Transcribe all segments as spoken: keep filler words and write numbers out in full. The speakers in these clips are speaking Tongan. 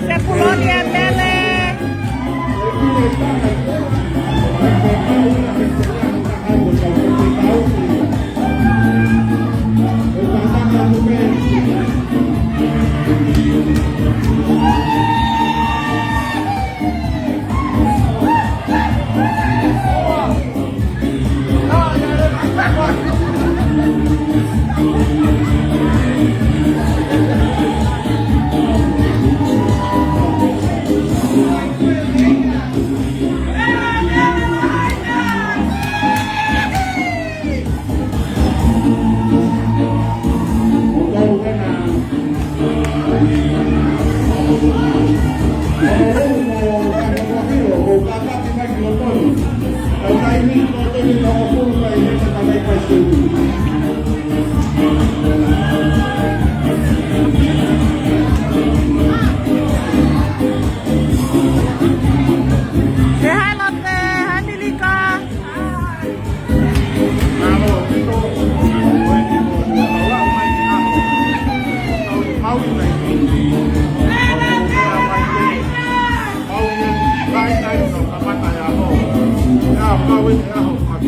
Sepuloni e mele. Say hi, Lotte. Hi, Milika.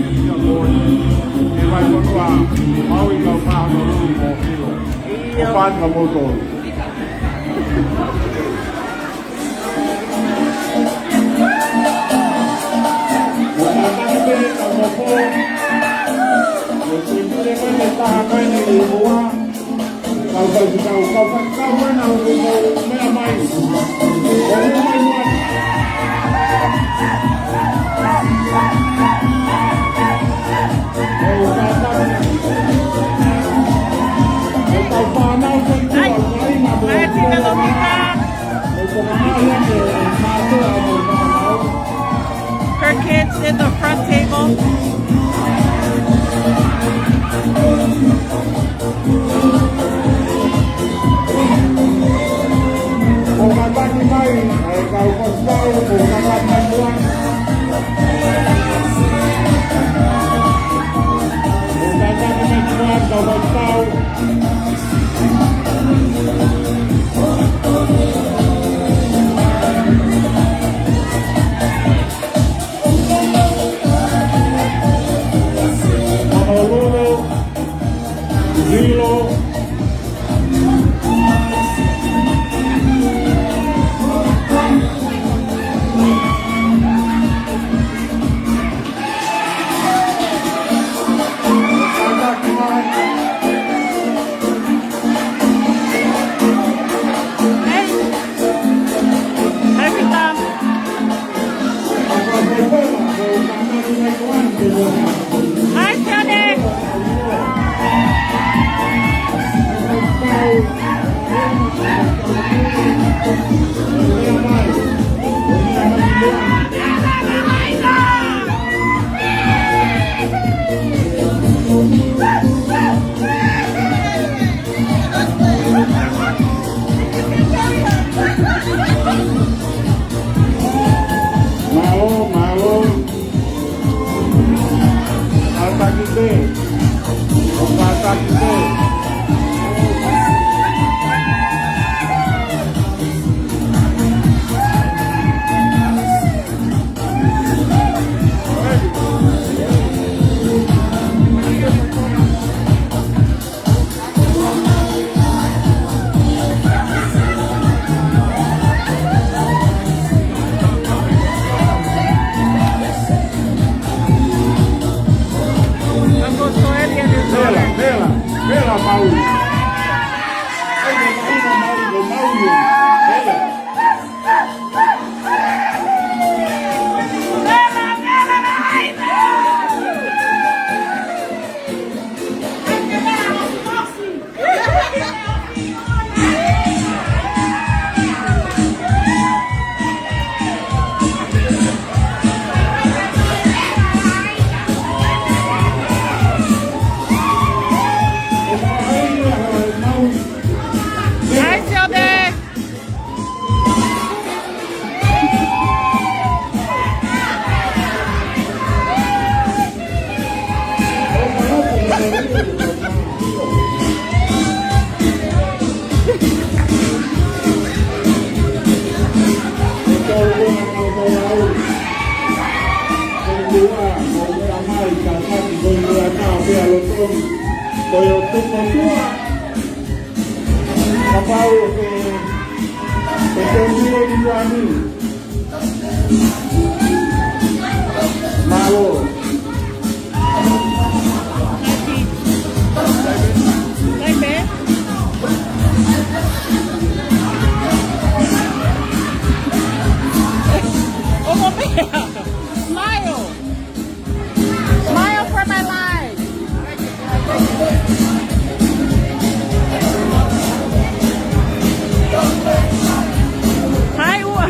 ʻIo. Her kids in the front table. Kapau ʻe, ʻe tonu e ʻi Ioane. Mālō. Smile. Smile for my life. Hi, ua.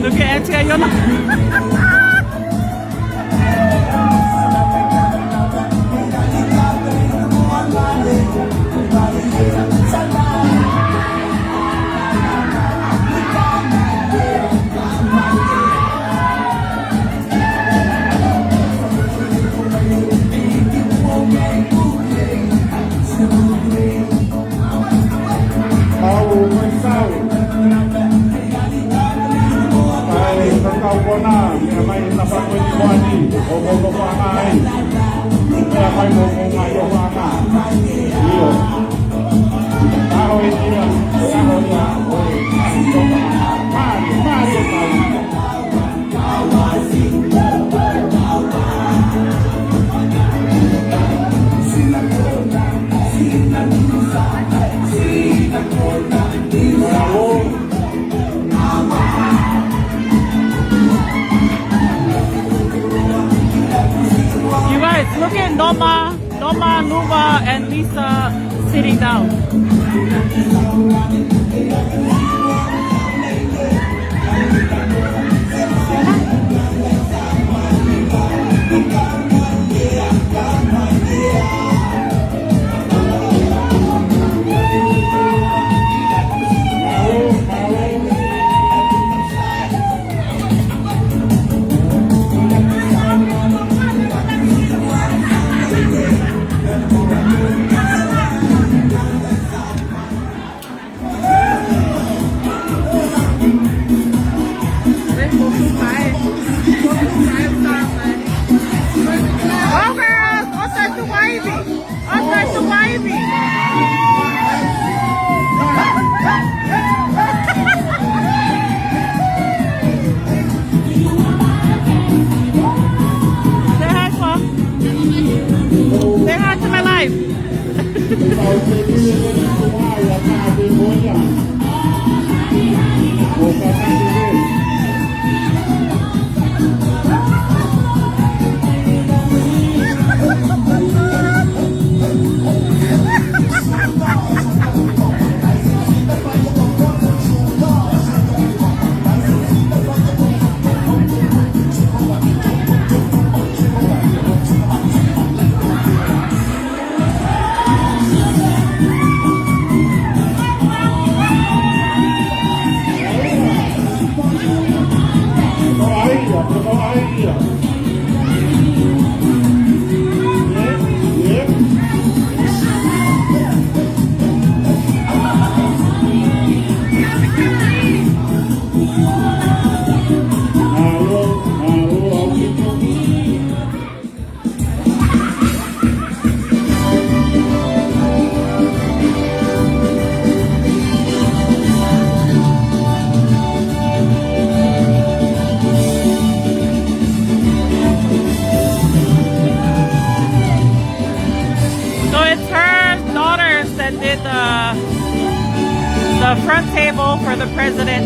Look at Auntie Ayona. Au mai sau. Ai, ka kau kona, ia mai na pa ko ni ko ani, o ko ko pa mai. Ia mai mo ko mai o pa mai. Io. Aho e ia, aho ia, o e, aho ia. Mari, mari, mari. You guys, look at Noma. Noma, Nuva, and Lisa sitting down. Go, girls! Go, Doctor Wavy! Go, Doctor Wavy! Say hi, Paul. Say hi to my life. So it's her daughters that did the, the front table for the president.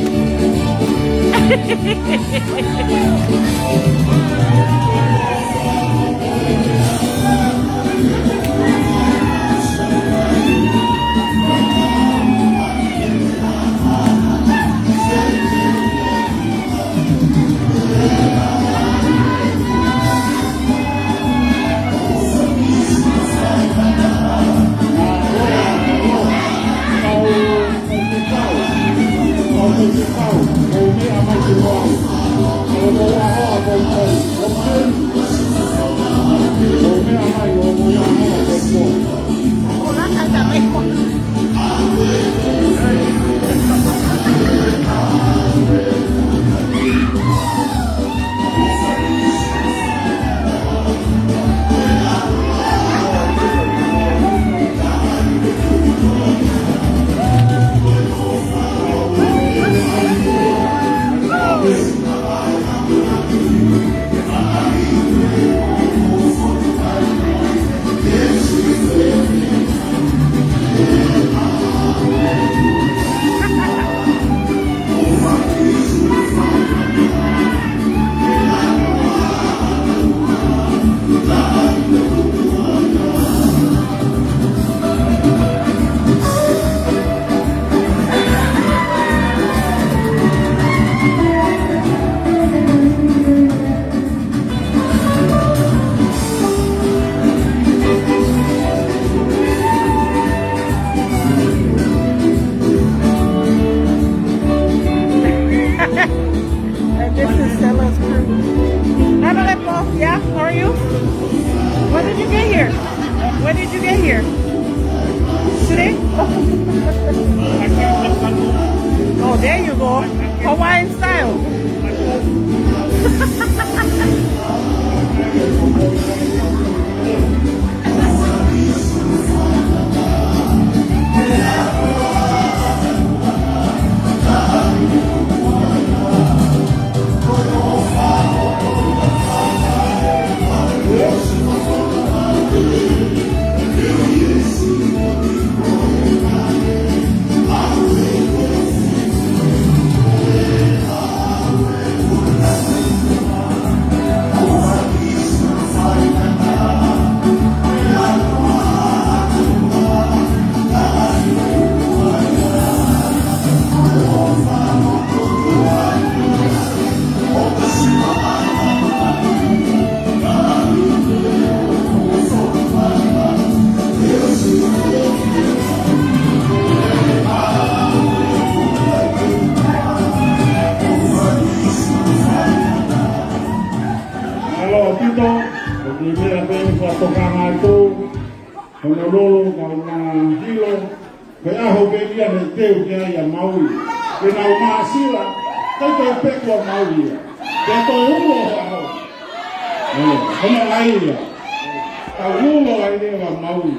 Get here. Today? Oh, there you go. Hawaiian style. Mālō ʻaupito, ko e meʻa pē eni fakatokanga atu, Honolulu, kae ʻumaʻā Hilo, ko e ʻaho pē ia ne teu ki ai ʻa Maui. Ke nau māsila, ke toe peku ʻa Maui ia. Ke toe ulo ʻa Maui. ʻE, ko e meʻa ia. Ka ulo ai leva ʻa Maui.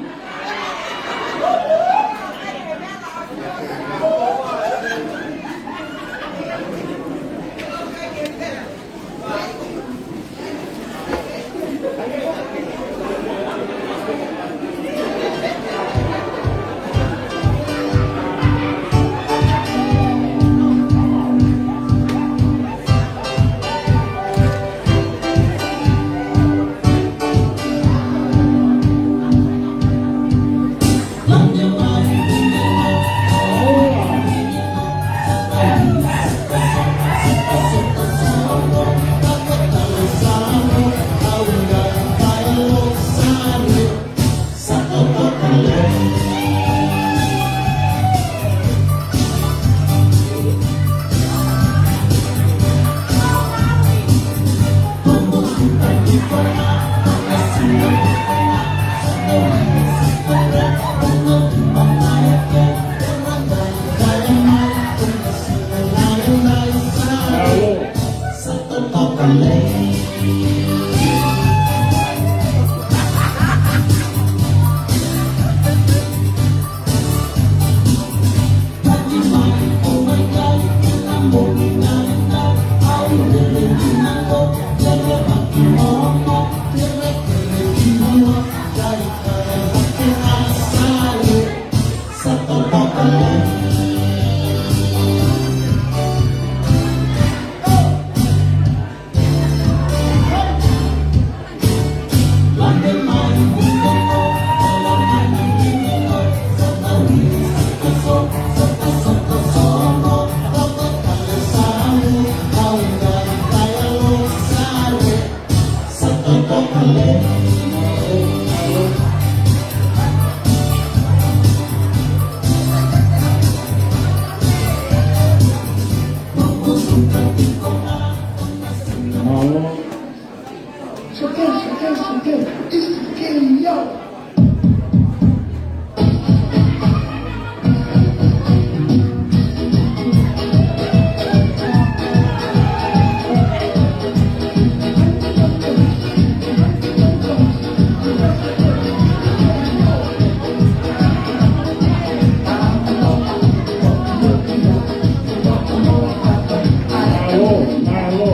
Mālō. It's okay, it's okay, it's okay. It's okay, yo. Mālō, mālō.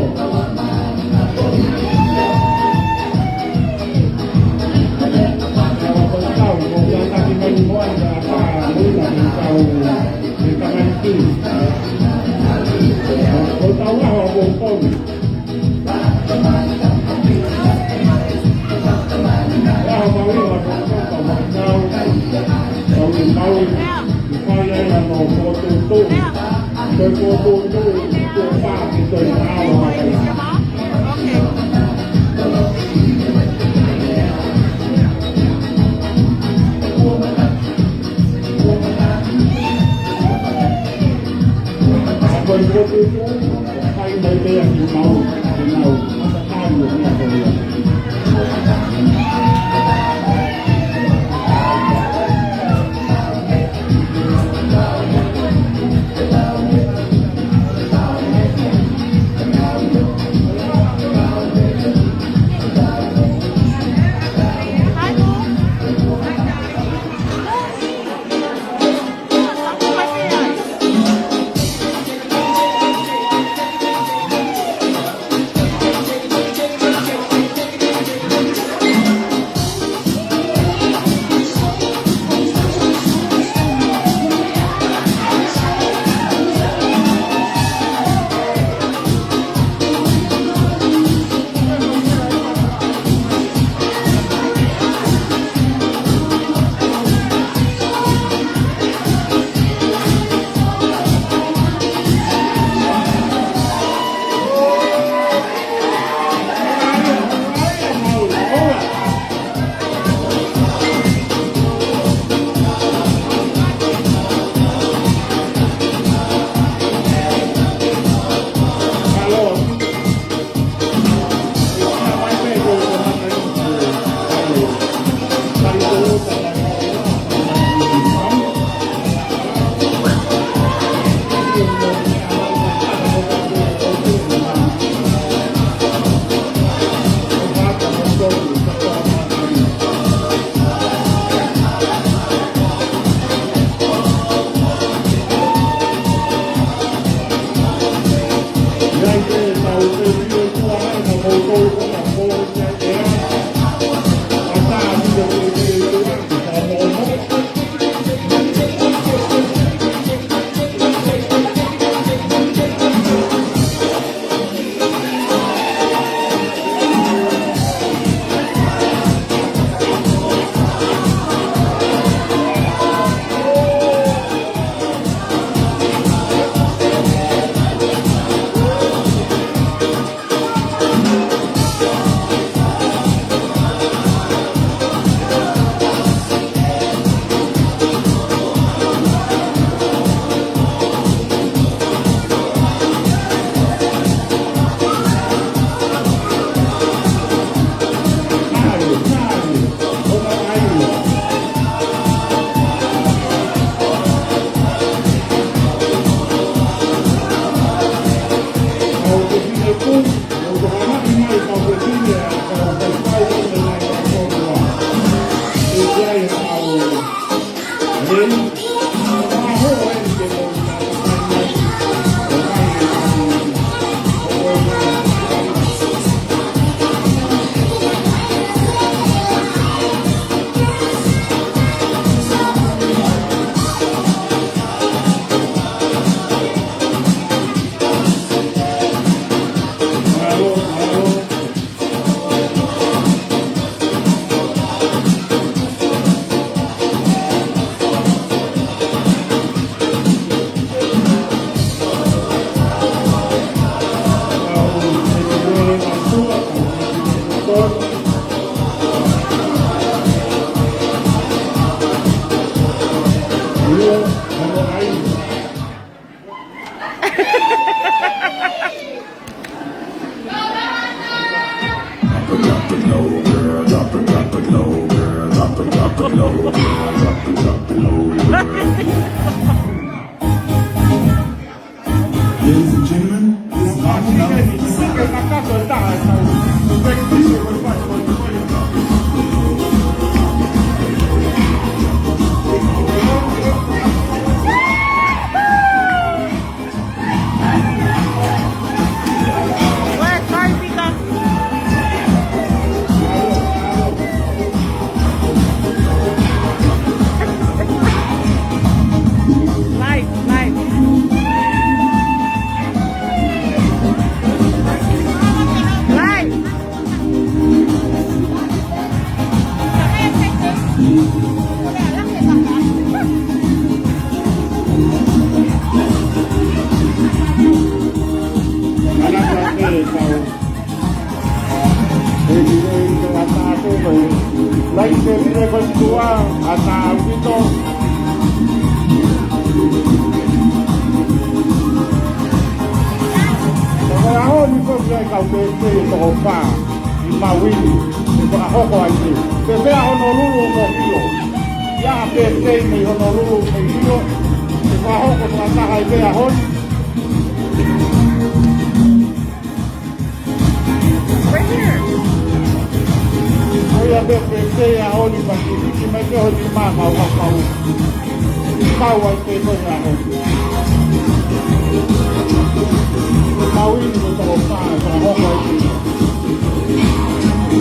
Ladies and gentlemen, this is Martin Luther King. Live, live. Live. Laiseni ko e tua, ʻa tā ʻaupito. Ko e ʻaho ni ko ia e kau pēpē ʻe toko fā ʻi Mauini, ʻe fakahoko ai pē. Pēpē ʻa Honolulu mo Hilo. ʻI ai ha pēpē mei Honolulu mo Hilo, ʻe fakahoko fakataha ai pē ʻaho ni. Right here. ʻOku ʻi ai pē pēpē ʻaho ni, pea hiki mai pē ho nima, kau, kau, kau. Kau ai pē ko e ʻaho ni. Mauini mo toko fā, fakahoko ai pē.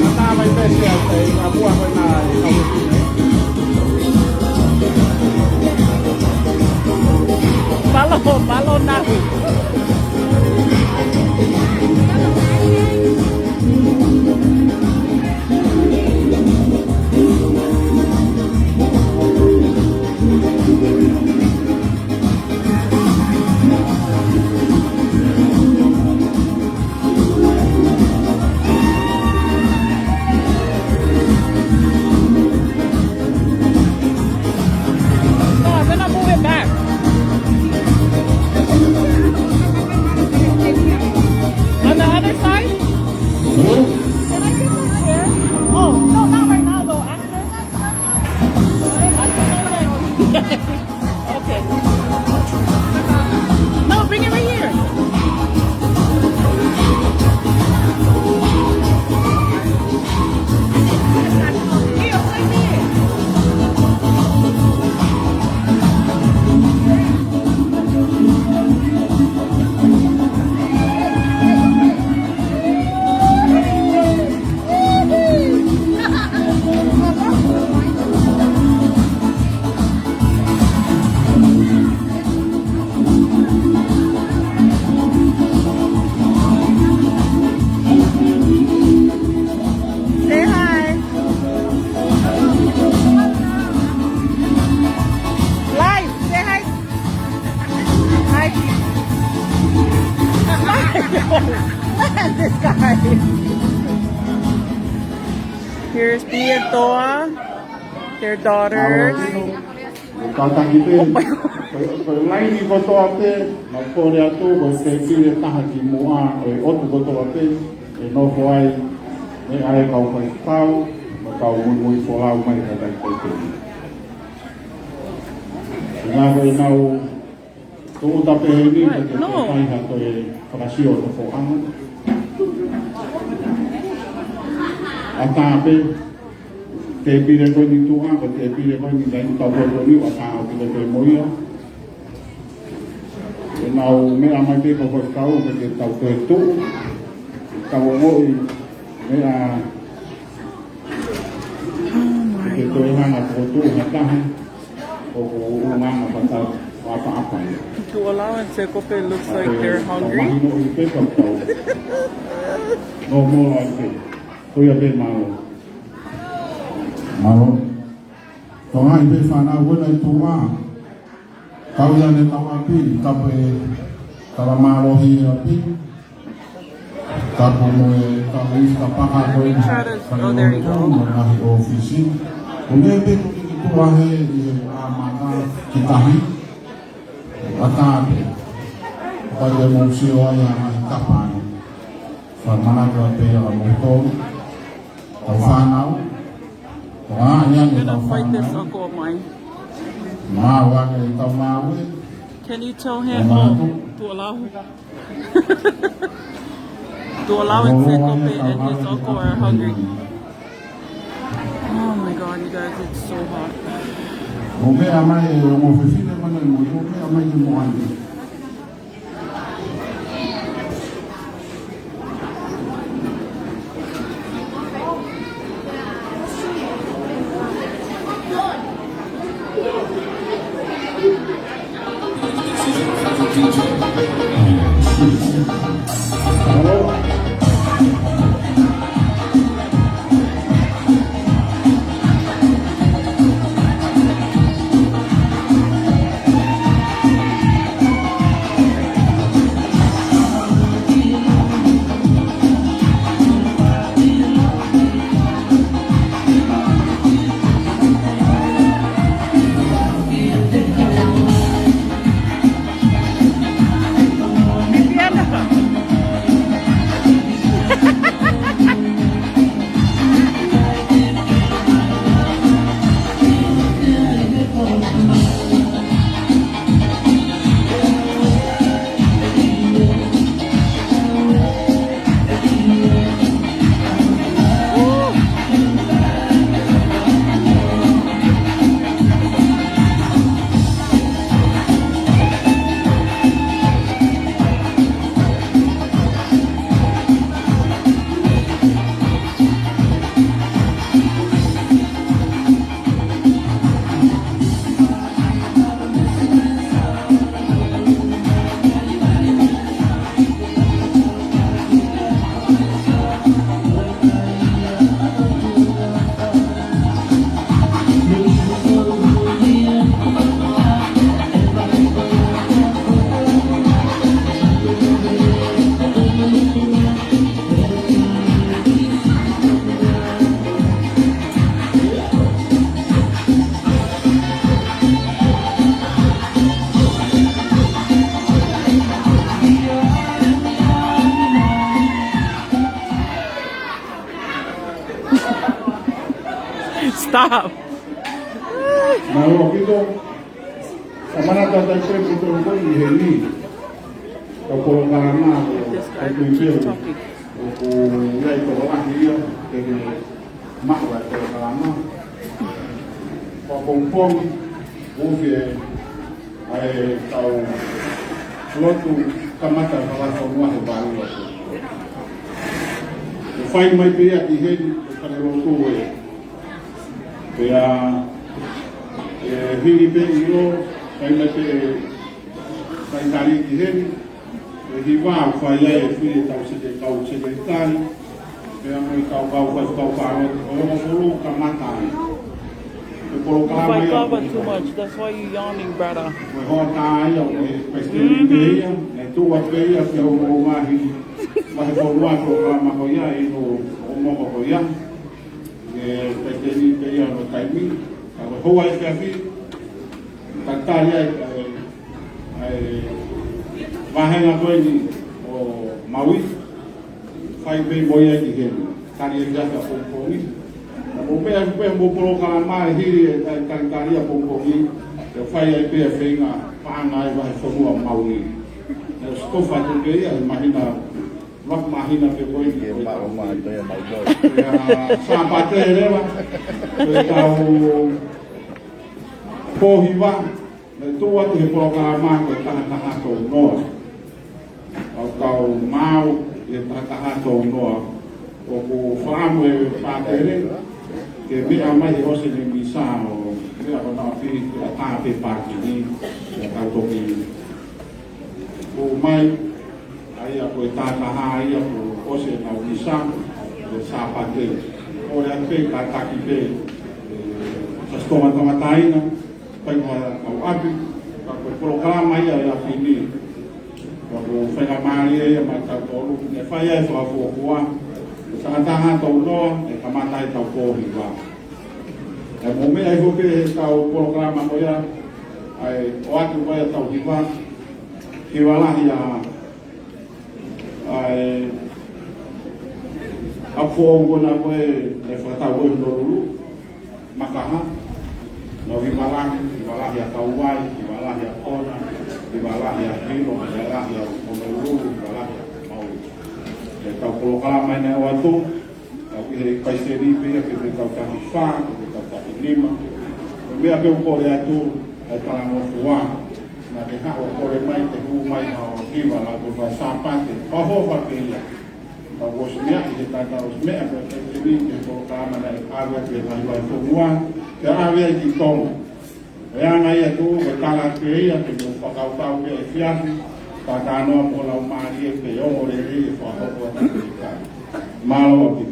Ka tā mai pē sia te i ka mua ko e nā e kau e pine. Mālō, mālō Nahu. No, I'm gonna move it back. On the other side? Can I get this chair? Oh, no, not right now, though. After. Okay. No, bring it right here. Here, right here. Say hi. Live, say hi. Hi. This guy. Here's Pia Toa, their daughters. Kātaki pē. Oh my God. Ko e, ko e laini kotoa pē, mau kole atu, ko e pēpē ʻe taha ki muʻa, ʻo e ʻotu kotoa pē, ʻe nofo ai, ʻe ʻai kau faifekau, mo kau muimui folau mai kātaki pē. Ina ko e nau tūʻuta pē heni, what? No. Ka ke fai ha toe fakasio ʻo e foʻanga. ʻA tā pē. Tēpile ko eni tuʻa, ko e tēpile ko eni naʻe ʻi ai e tau ko eni ʻo ka ʻo pile ko e mo ia. ʻE nau meʻa mai pē ko e tau ko e tau ko e tuʻu. Tau ongoʻi meʻa ke toe hanga ko e tuʻu ha taha. ʻO ko e ʻulungaanga pata ʻapaʻapa ia. Tuʻuloa and Sekope looks like they're hungry. Mahino i pē tau tau. No more like that. Ko ia pē mālō. Mālō. Tō ngaahi pē fānau ko ena ʻi tuʻa. Kau ia ne tau ʻapi, tapu e tala mālohi ʻapi. Tapu mo e tau ʻi tapaka ko e. Try to, oh, there you go. Mo e ngaahi ʻōfisi. Ko e meʻa pē ko e ki tuʻa he ʻi he ʻamata ki tahi. ʻAtā pē. Pea te mou sio ai ʻa e ngaahi kapa ni. Fakamanatu pē ʻa moutolu. Tau fānau. Tau ʻaʻani ʻa e tau fānau. Mau ʻaʻani ʻa e tau mau ē. Can you tell him, oh, Tuʻuloa? Tuʻuloa and Sekope and his uncle are hungry. Oh my God, you guys, it's so hot. Mo meʻa mai e ongo fefine mana mo, mo meʻa mai ke mo ʻani. Stop. Mālō ʻaupito. Ka manatu atu ai pē mo tolu ko eni heni. Ka polokalama ko e kuipeu. ʻOku ʻi ai tokolahi ia, ke ke maʻu ai polokalama. Ko pongipongi, ʻoku fie ʻa e kau lotu kamata fakafonua he valu atu. ʻE fai mai pē ia ki heni, ʻe fai lotu ē. Pea, ʻe hili pē ʻilo, fai mai pē, fai tali ki heni, ʻe hiva fai ai e fili tau seke kau seke tali, pea mo e kau kau fai kau fānau, ʻo e kau fulu kamata ai. Ē, polokalama ia. You fight Baba too much. That's why you yawning, brother. Mo e hoa tā ia, mo e palesiteni pē ia, ʻe tuʻu atu pē ia, ke o mo mahi, mahi polokalama ko ia, ʻi no o mo ko ia. ʻE palesiteni pē ia no taimi, ka ko e hoa e peafi, ka tali ai, ʻa e, ʻa e, vahenga ko eni ʻo Maui, fai pē mo ia ki heni, tali e peafi ʻapongipongi. Ka mo meʻa pē mo polokalama ʻe hili e tali, tali, tali ʻapongipongi, ʻe fai ai pē ʻa e feinga paʻanga ʻa e vahefonua Maui. ʻE ʻosi kofa atu pē ia, ʻe mahina Maku mahina pē ko ē. Ke maʻu mai, ko ia mai ko ē. Pea Sāpate leva, ko e tau pō hiva, naʻe tuʻu atu he polokalama ko e taha taha tolu noa. ʻOku tau maau he taha taha tolu noa. ʻOku ou fakaʻamu e pātele ke meʻa mai he ʻosi ʻene misa ʻo meʻa ko ena ʻo pili ke ʻatā pē pākini, ke tau toki ʻomai, ʻa ia ko e taha taha ia kuo ʻosi ʻenau misa, ʻi he Sāpate. ʻOku ou kole atu pē kātaki pē, ē, Siasi Tonga Tangataʻeina, fai ko ā ʻetau ʻapi, ka ko e polokalama ia ʻo e ʻaho ni. Ka ko e faingamālie ia maʻatautolu, ke fai ai e fakafuofua, ko e taha taha tolu noa, ʻe kamata ai ʻetau pō hiva. ʻE mou meʻa hifo pē heʻetau polokalama ko ia, ʻa e ʻoatu ko ia ʻetau hiva, hiva lahi ʻa ʻa e ʻapi foʻou ko ena ko ē naʻe fakatau ko ē ʻi Honolulu, Makaha. Naʻe hiva lahi, hiva lahi ʻa Kauvai, hiva lahi ʻa Kona, hiva lahi ʻa Hilo, hiva lahi ʻa Honolulu, hiva lahi ʻa Maui. ʻEtau polokalama ʻeni ʻoatu, tau ʻi he kaiseli pē ia ke me tau taki fā, ke me tau taki nima. Ko e meʻa pē ʻoku ou kole atu, ʻa e talangofua. Naʻa ke haʻu ʻo kole mai ke hū mai ha ʻo hiva la ko e fai Sāpate, fakahoha pē ia. Tau ʻosi meʻa, ʻi he taimi tau ʻosi meʻa, ko e taimi ni ke polokalama naʻe ʻave atu he ngaahi vahefonua, ke ʻave ai ki Tonga. Ko e anga ia ʻoku ou tala atu ia, ke mou fakakaukau ki he efiafi, fakatauange mo e laumālie ke ongo lelei e fakahoko atu ki he kai. Mālō ʻaupito.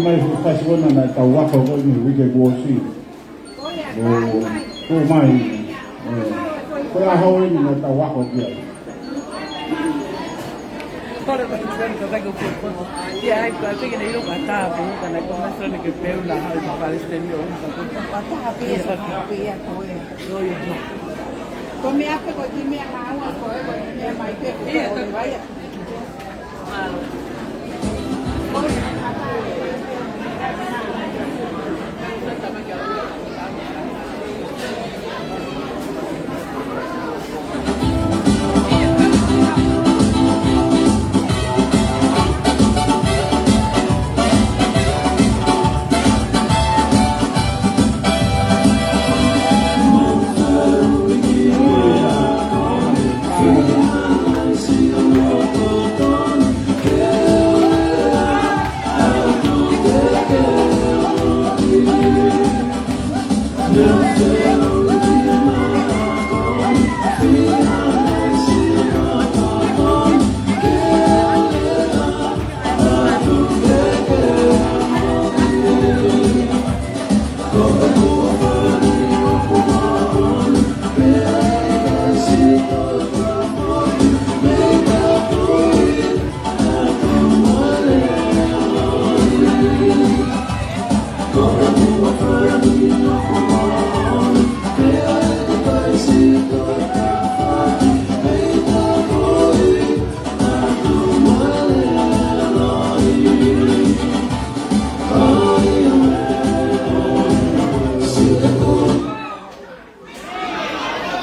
Mai fu kasi ona naʻa tau ako ko eni uike kuo ʻosi. ʻO, ko mai. ʻE, ko e ʻaho eni naʻa tau ako ki ai. Kore mai tuan ka kai ko ko. Ia ai ko a peke na ilo ka ta pe ka na ko na so ne ke peu na ha ka pale ste ni o ka ko. Ka ta pe ia sa ka pe ia ko e. Yo yo yo. Ko me ape ko ki me ha ua ko e ko ki me mai pe ko. Ia ko e vai.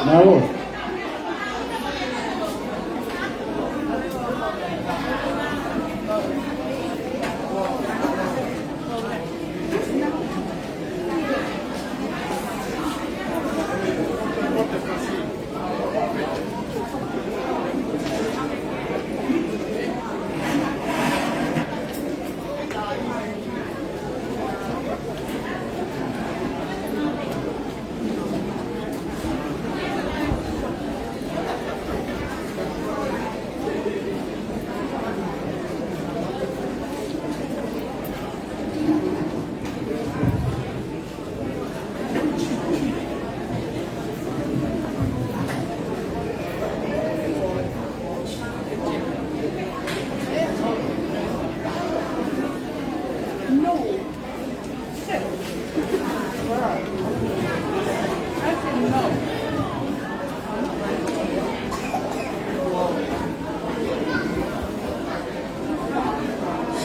Mālō.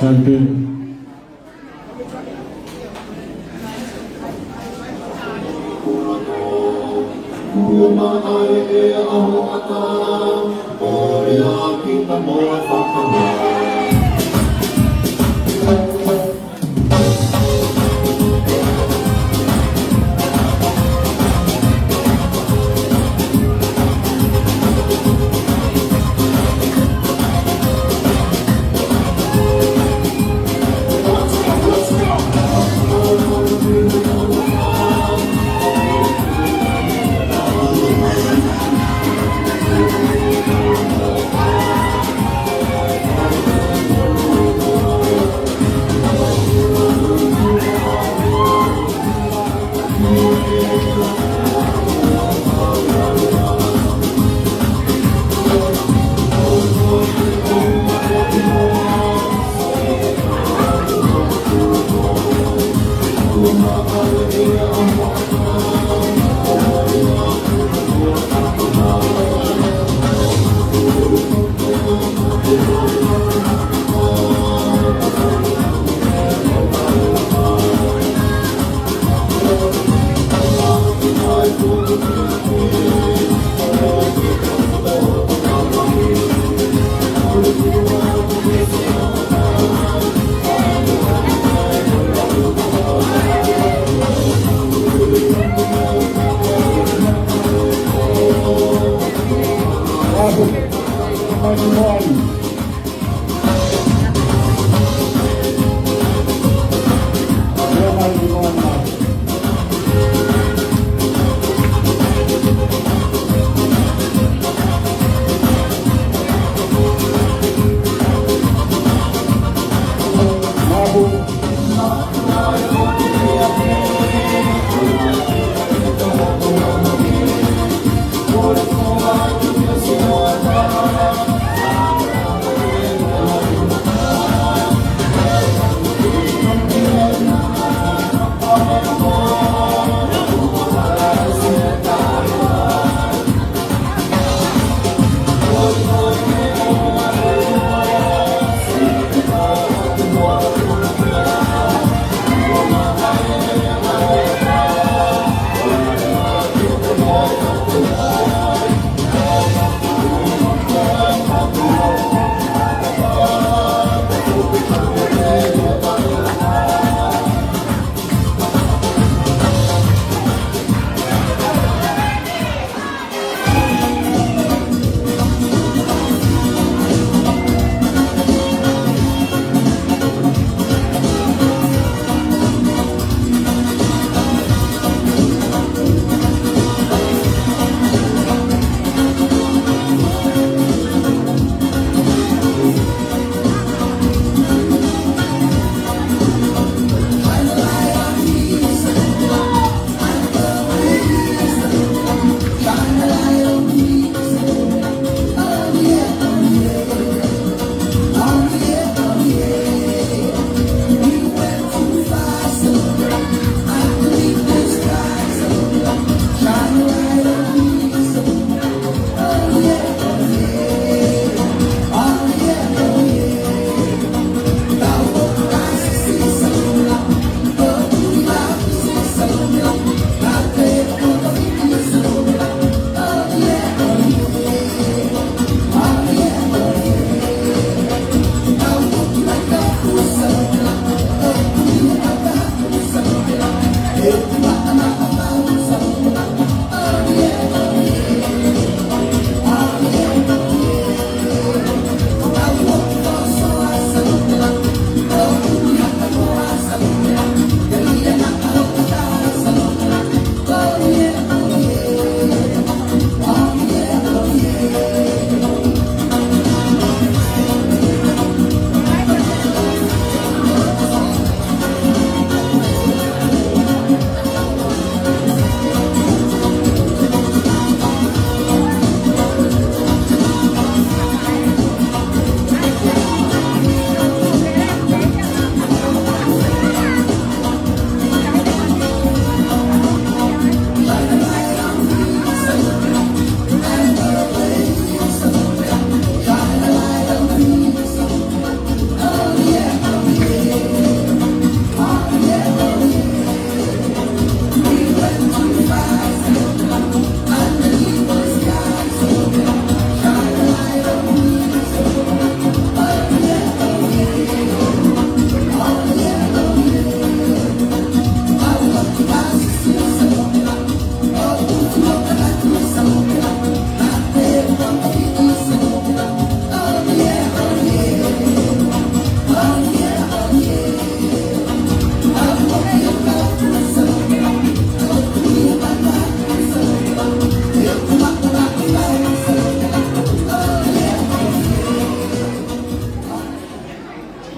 Santen.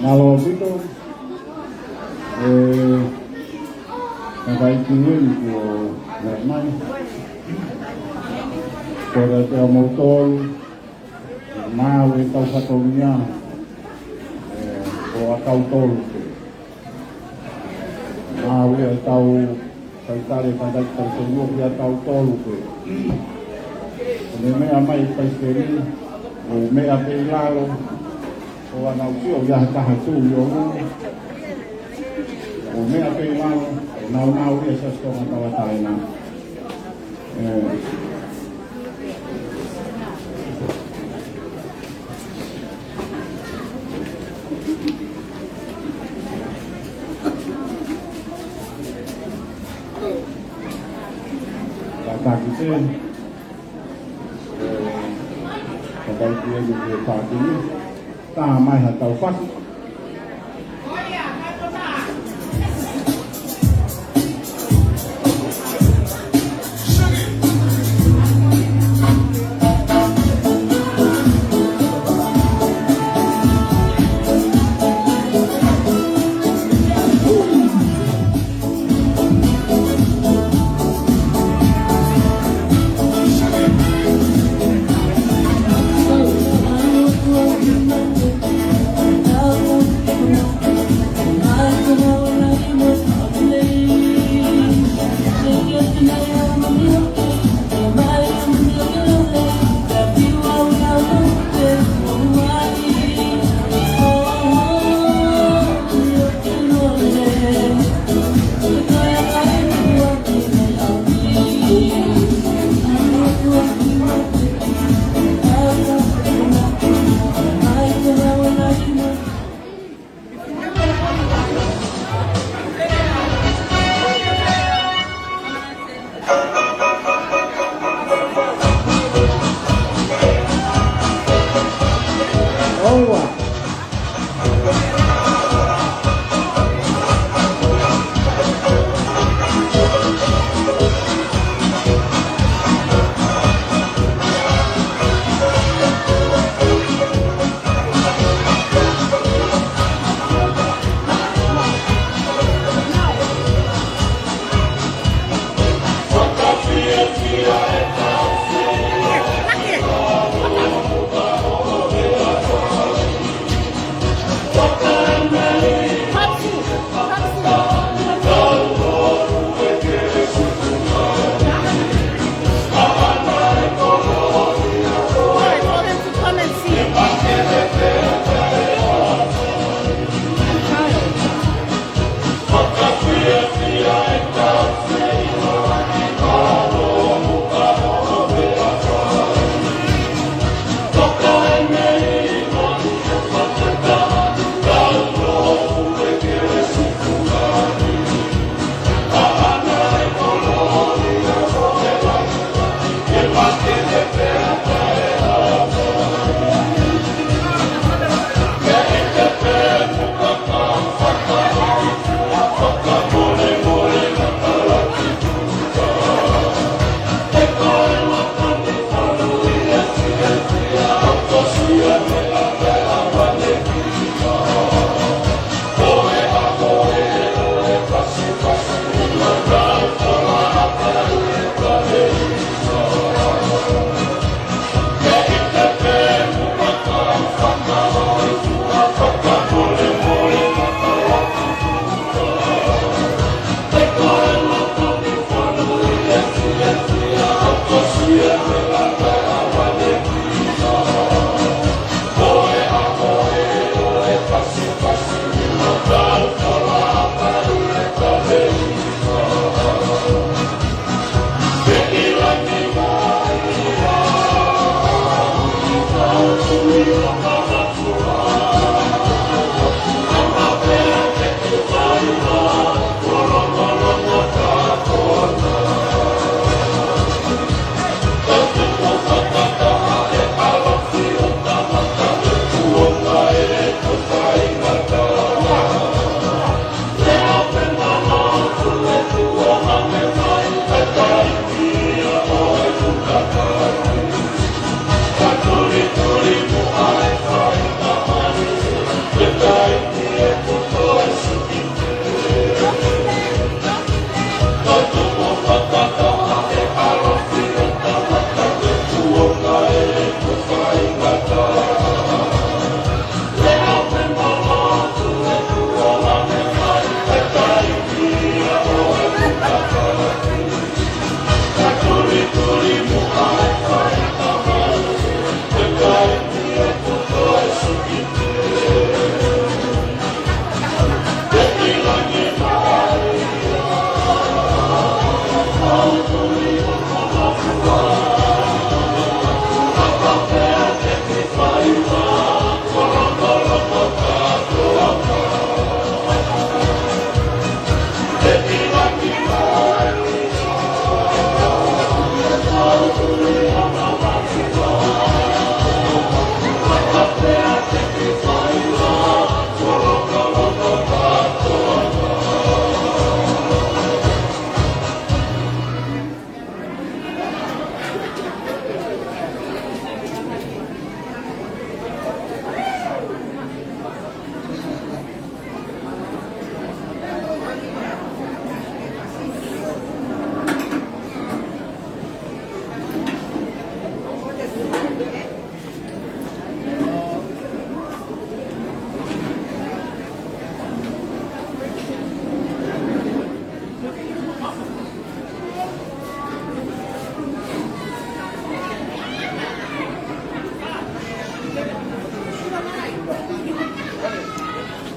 Mālō ʻaupito, ē, ka ʻi ai ha kiʻi meʻa kuo meʻa mai. Ko e kiate kimoutolu, maʻu ʻetau fatongia, ē, ko ʻetau tolu pē. Maʻu ʻetau Taitali, taitali, taitali, ʻio, ʻia tautolu pē. Ko e meʻa mai ʻa e taitali, ʻo meʻa pē ʻi lalo, ʻo ʻanau sio ʻi ha taha tuʻu ʻi ʻolunga. ʻO meʻa pē ʻi lalo, ʻo nau nau ʻia Siasi Tonga Tauʻatāina. Ē. Ka taki te, ē, ka taki e ni ke taki ni, tā mai ha tau fasi.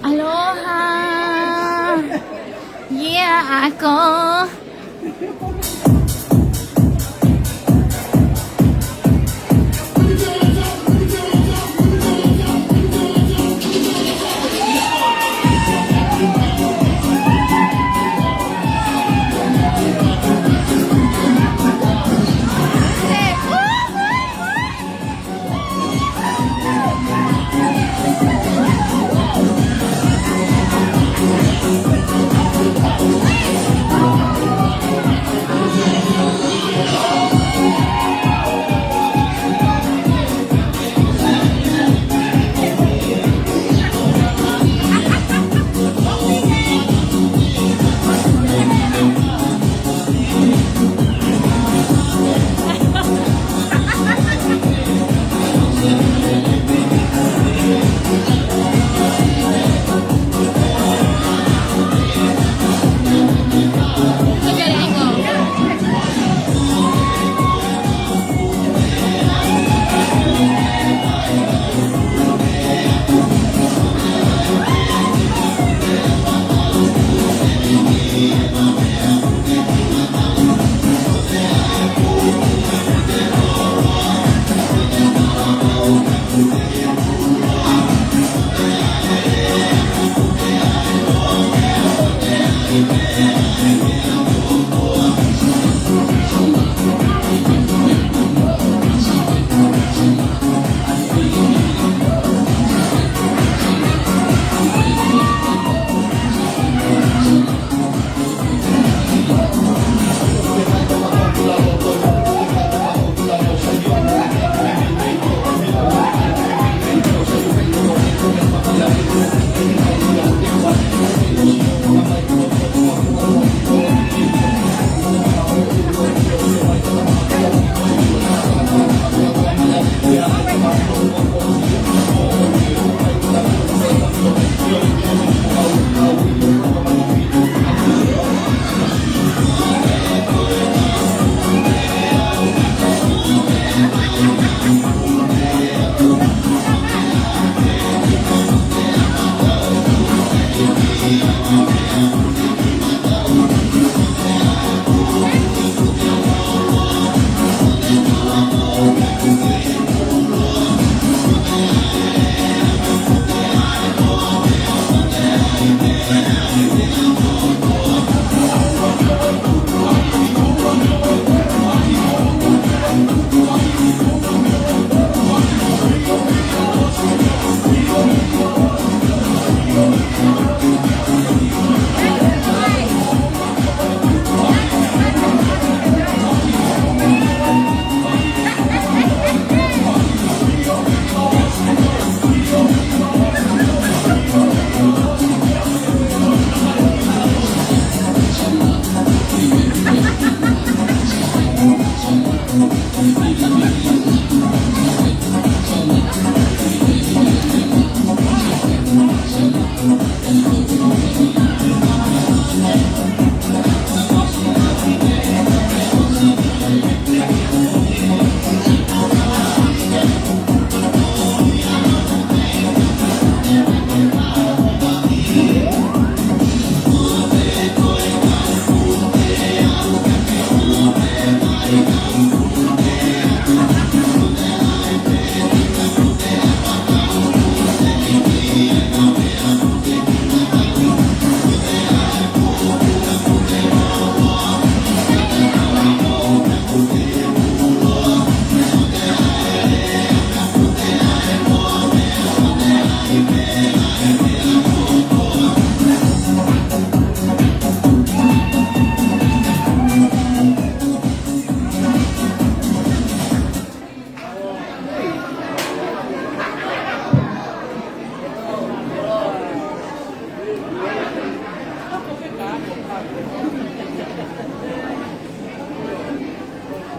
Aloha. Yeah, ako.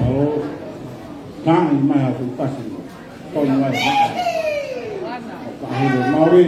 ʻO taaʻi mai ʻa e fuʻu tasi. Tonu ai. ʻO ka hilo maui.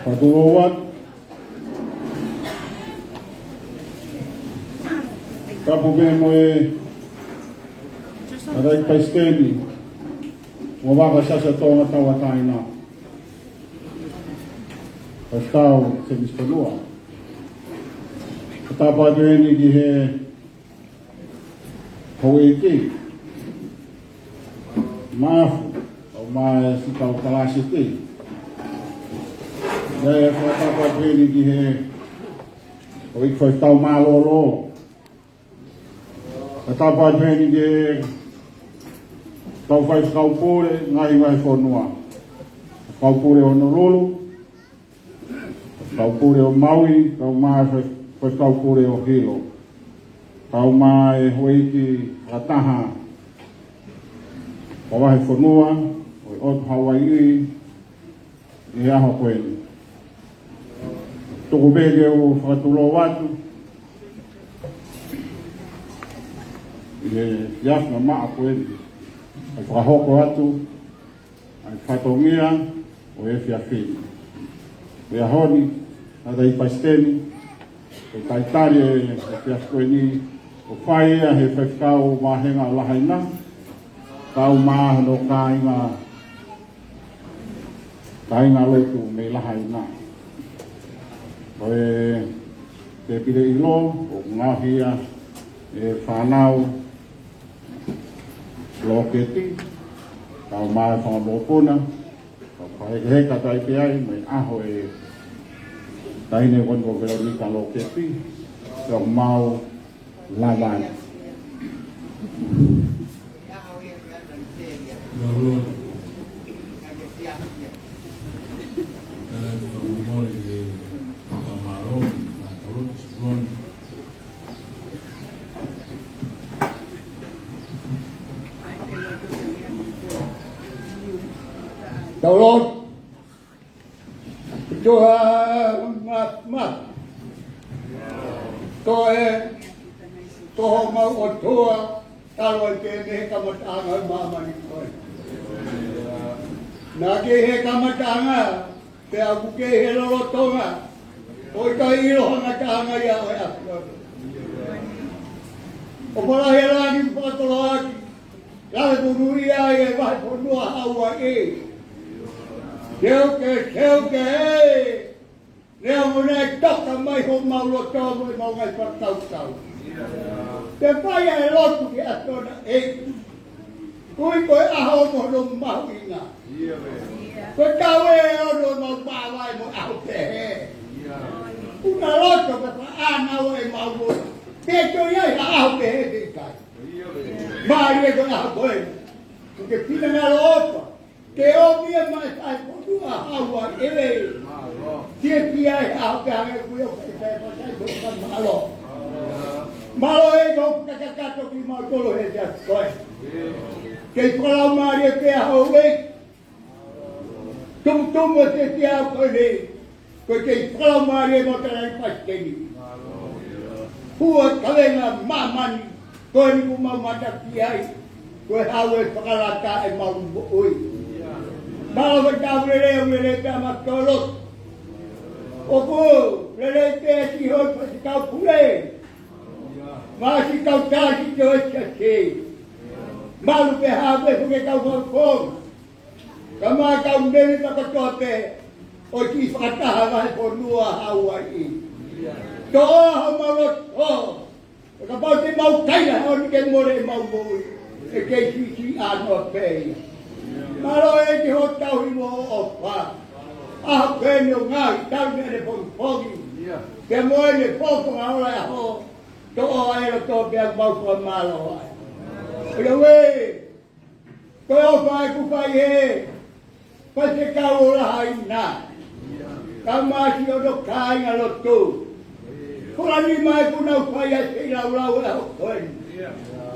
Fakatulou atu. Tapu pē mo e Tangataʻeiki Palesiteni ʻo e Vaka Siasi ʻa Tonga Tauʻatāina, Faifekau Semisi Fonua. Fakatapu atu eni ki he houʻeiki Maʻafu, kau mai siʻi kau kalāsiti. Pea fakatapu atu eni ki he houʻeiki faifekau mālōlō. Fakatapu atu eni ki he kau faifekau pule ngaahi vahefonua. Kau pule ʻo Honolulu, kau pule ʻo Maui, kau mai fai-, faifekau pule ʻo Hilo. Kau mai houʻeiki fakataha ʻo e vahefonua ʻo e ʻOtu Hauaiʻi ʻi he ʻaho ko eni. Tuku pē ke u fakatulou atu ʻi he efiafi maʻa ko eni, ʻa e fakahoko atu ʻa e fatongia ʻo e efiafi ni. Ko e ʻaho ni, Tangataʻeiki Palesiteni, ʻe talitali e efiafi ko eni, ʻo fai ia ʻe he faifekau vāhenga ʻo Lahaina, kau mai hono kāinga, kāingalotu mei Lahaina. Ko e tēpile ʻilo, ʻoku ngaohi ia ʻe he fānau lōketi, kau mai fanga mokopuna, kau fakahekeheka atu ai pē ai, mei he ʻaho ʻe taʻahine ko eni ko Veronika Lōketi, pea mau lava ai. Tau lotu. Tuha ma, ma. Ko e ko homau ʻOtua, talu ai pē mei he kamataʻanga ʻo e māmani ko ē. Naʻa ke ʻi he kamataʻanga, pea ʻoku ke ʻi he lolotonga, ʻo ʻikai ʻilo ha ngataʻanga ia ʻo e ʻAfiona. ʻOfa lahi ʻa e langi, fakakoloa ʻaki, lave puluʻia ai e vahefonua Hauaiʻi. Keuke, keuke ē! Neongo naʻe toka mai homau loto mo ʻemau ngaahi fakakaukau. Pea fai ʻa e lotu ki he ʻAfiona ē. Koeʻuhi ko e ʻaho mo hono mahuʻinga. Ko e taʻu ʻe ono ʻemau māvae mo e ʻaho pehē. ʻOku na loto pē pe ʻe ʻaonga ʻemau moʻui. Pe toe ʻi ai ha ʻaho pehē pe ʻikai. Mālie ko e ʻaho ko ē. ʻOku ke finangalo ʻofa ke ʻomi ia maʻa e vahefonua Hauaiʻi. Fiefia he ʻaho pē hangē ko ia ʻoku ke fai e fakai ko e fakamālō. Mālō ē ko hoʻo fakakakato kimautolu he efiafi ko ē. Kei fakalaumālie pē ʻa houʻeiki. Tumutumu e fiefia ko eni. Ko e kei fakalaumālie mo e Tangataʻeiki Palesiteni. Hū ʻa e kavenga ʻa māmani, ko eni ʻoku mau mātaki ai, ko e hau e fakalata ʻemau moʻui. Mālō e tau lelei, ʻoku lelei pē ʻa mautolu. ʻOku lelei pē siʻi houʻeiki faifekau pule. Mo siʻi kau tasi ʻo e siasi. Malu pē hau e fuke kau fakafofonga. Kae ʻumaʻā e kau mēmipa kotoa pē ʻo e kiʻi fakataha vahefonua Hauaiʻi. Toʻo homau loto. He kapau te mau kaila he ʻaho ni ke mole ʻemau moʻui, ʻe kei siʻisiʻi ʻānoa pē ia. Mālō ē ki hoʻo tauhi mo hoʻo ʻofa. ʻAho ko eni ʻo ngaahi tau mei heʻene pongipongi pea mo ʻene fofonga ola e ʻaho. Toʻo ʻa e loto pea mau fakamālō ai. ʻOiauē, ko e ʻofa ʻoku fai ʻe he faifekau ʻo Lahaina, kae ʻumaʻā siʻono kāingalotu. Ko e lani mai ʻoku nau fai ai e feilaulau he ʻaho ko eni.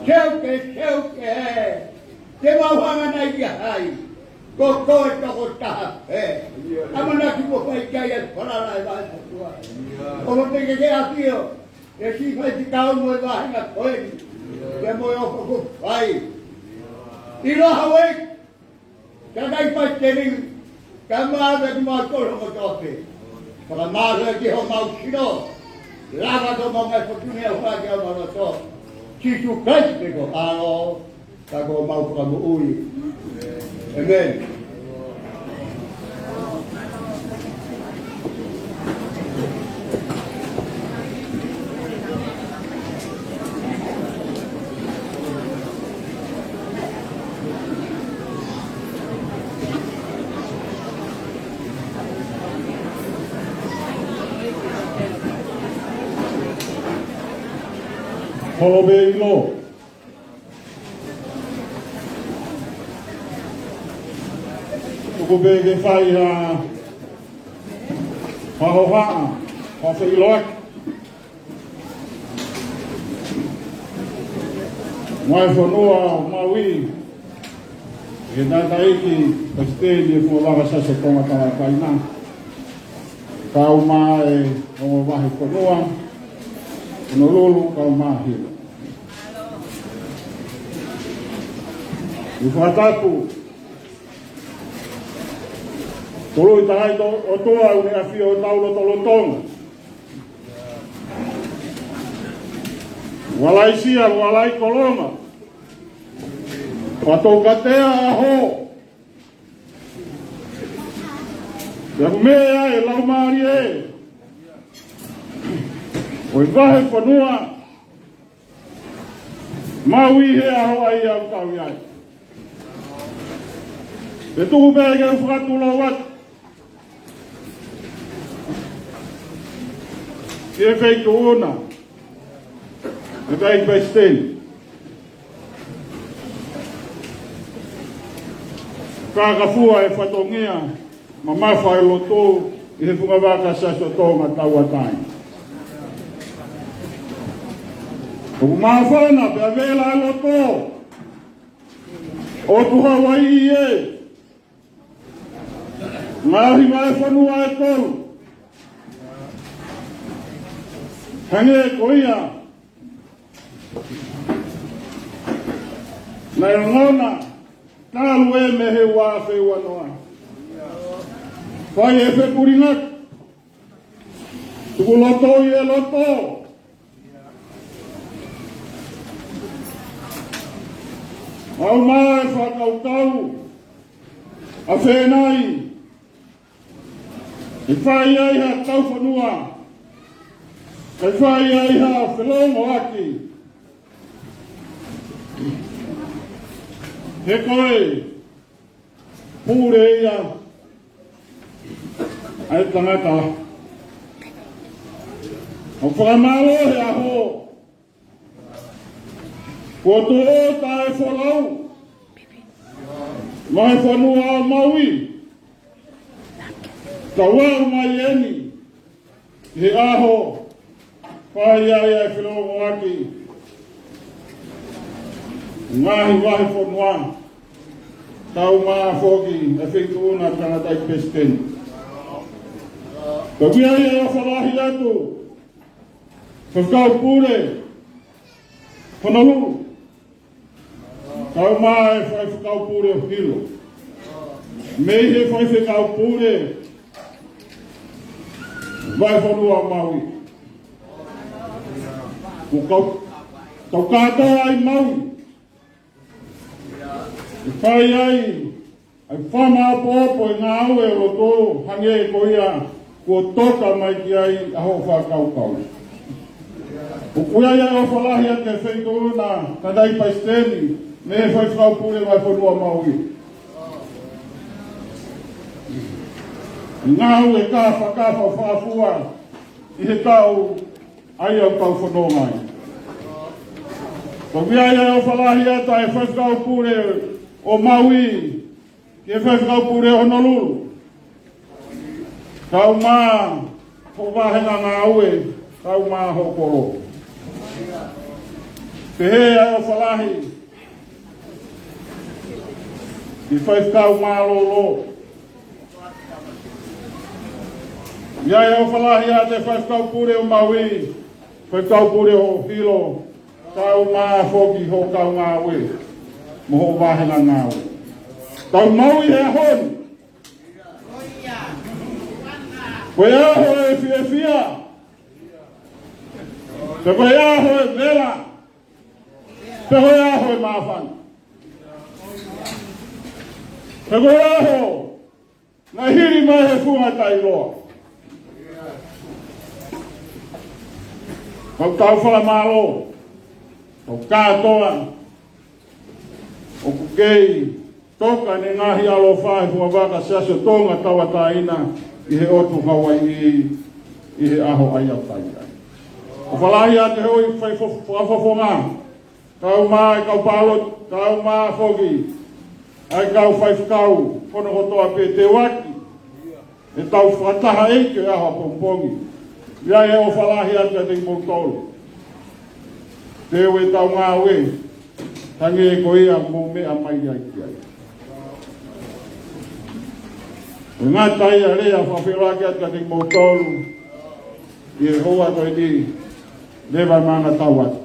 Keuke, keuke ē. Te mau hanga nai kia hai? Ko koe tokotaha pē. ʻAmanaki mo fai ki ai e falala ʻa e vahefonua. ʻOfa pē ke ke ʻafio ʻe siʻi faifekau mo e vāhenga ko eni. Pea mo e ʻofa kuo fai. ʻIloa houʻeiki, Tangataʻeiki Palesiteni, kae ʻumaʻā kimautolu kotoa pē. Fakamālō ki homau sino. Lava ʻo mau ngaahi fotuni ʻa hua ki homau loto. Sīsū Kalaisi ko e ʻAlo, ka ko homau Fakamoʻui. ʻĒmeni. Holo pē ʻilo. Tuku pē ke fai ha, ha hohaʻa, ha feʻiloaki. Ngaahi fonua ʻo Maui, ʻe tataʻi ki he Palesiteni ʻo e Fuakava Siasi ʻo Tonga Tauʻatāina. Kau mai e ongo vahefonua, Honolulu, kau mai Hilo. ʻI he fakatapu, tolu ʻi taha ʻi to, ʻOtua ʻoku ne ʻafio ʻi hotau lotolotonga. Ualaisia, ualai kolonga. Pea tau katea ʻa ho. Pea ʻoku meʻa ai e laumālie ʻo e vahefonua Maui he ʻaho ʻa ia ʻoku tau ʻi ai. Pea tuku pē ke u fakatulou atu ki he Feituʻuna, ʻEiki Palesiteni. Ka ka fua e fatongia mamafa e lotu ʻi he Fuakava Siasi ʻo Tonga Tauʻatāina. ʻOku māfana pea vela e loto ʻo e ʻOtua Hawaiʻi ē. Ngaahi vahefonua ʻe tolu. Hangē ko ia naʻe ongona talu ē mei he ua afe uanoa. Fai e fepulingaki. Tuku loto ʻi he loto. Aʻu mai e fakakaukau ʻa fēnai. ʻE fai ai ha taufonua. ʻE fai ai ha felōngoaki. He ko e pule ia ʻa e tangata. ʻOku fakamālō he ʻaho kuo tuʻu ʻo taʻefolau vahefonua ʻo Maui. Tau aʻu mai eni he ʻaho fai ai e felōngoaki ngaahi vahefonua. Tau mai foki e Feituʻuna Tangataʻeiki Palesiteni. Pea ʻoku ʻi ai e ʻofa lahi atu Faifekau Pule Honolulu. Kau mai e Faifekau Pule ʻo Hilo. Mei he Faifekau Pule Vahefonua Maui. Ko kau, kau kātoa ʻi Maui. ʻE fai ai ʻa e fakamaʻopoʻopo e ngāue ʻo e lotu hangē ko ia kuo toka mai ki ai ʻa hoʻo fakakaukau. ʻOku ʻi ai e ʻofa lahi atu ki he Feituʻuna Tangataʻeiki Palesiteni mei he Faifekau Pule Vahefonua Maui. Ngāue ka fakafua ʻi he taʻu ʻa ia ʻoku tau fononga ai. Pea ʻoku ʻi ai e ʻofa lahi atu ʻa e Faifekau Pule ʻo Maui ki he Faifekau Pule ʻo Honolulu. Kau mai hoʻo vāhenga ngāue, kau mai hoʻo kolo. Pehē ʻa e ʻofa lahi ki he Faifekau Mālōlō. ʻI ai e ʻofa lahi atu ki he Faifekau Pule ʻo Maui, Faifekau Pule ʻo Hilo, kau mai foki hoʻo kau ngāue mo hoʻo vāhenga ngāue. Tau Maui he ʻaho ni. Ko e ʻaho ʻo e fiefia. Pea ko e ʻaho ʻo e vela. Pea ko e ʻaho ʻo e māfana. Pea ko e ʻaho naʻe hili mai he funga taʻeʻiloa. Kau tau fakamālō. Kau kātoa ʻoku kei toka ʻene ngaahi ʻaloʻofa he funga vaka Siasi ʻo Tonga Tauʻatāina ʻi he ʻotu Hauaiʻi ʻi he ʻaho ʻa ia ʻoku fai ai. ʻOfa lahi atu he ʻoi fai fo-, fakafofonga. Kau mai kau palot, kau mai foki ʻa e kau faifekau, ko hono kotoa pē teuaki ʻetau fakataha ʻeiki ʻo e ʻaho ʻapongipongi. ʻI ai e ʻofa lahi atu kiate kimoutolu. Teu ʻetau ngāue, hangē ko ia ʻoku mou meʻa mai ai ki ai. ʻE ngata ai ʻa e lea fakafeʻiloaki atu kiate kimoutolu ʻi he houa ko eni, leva maʻana tau atu.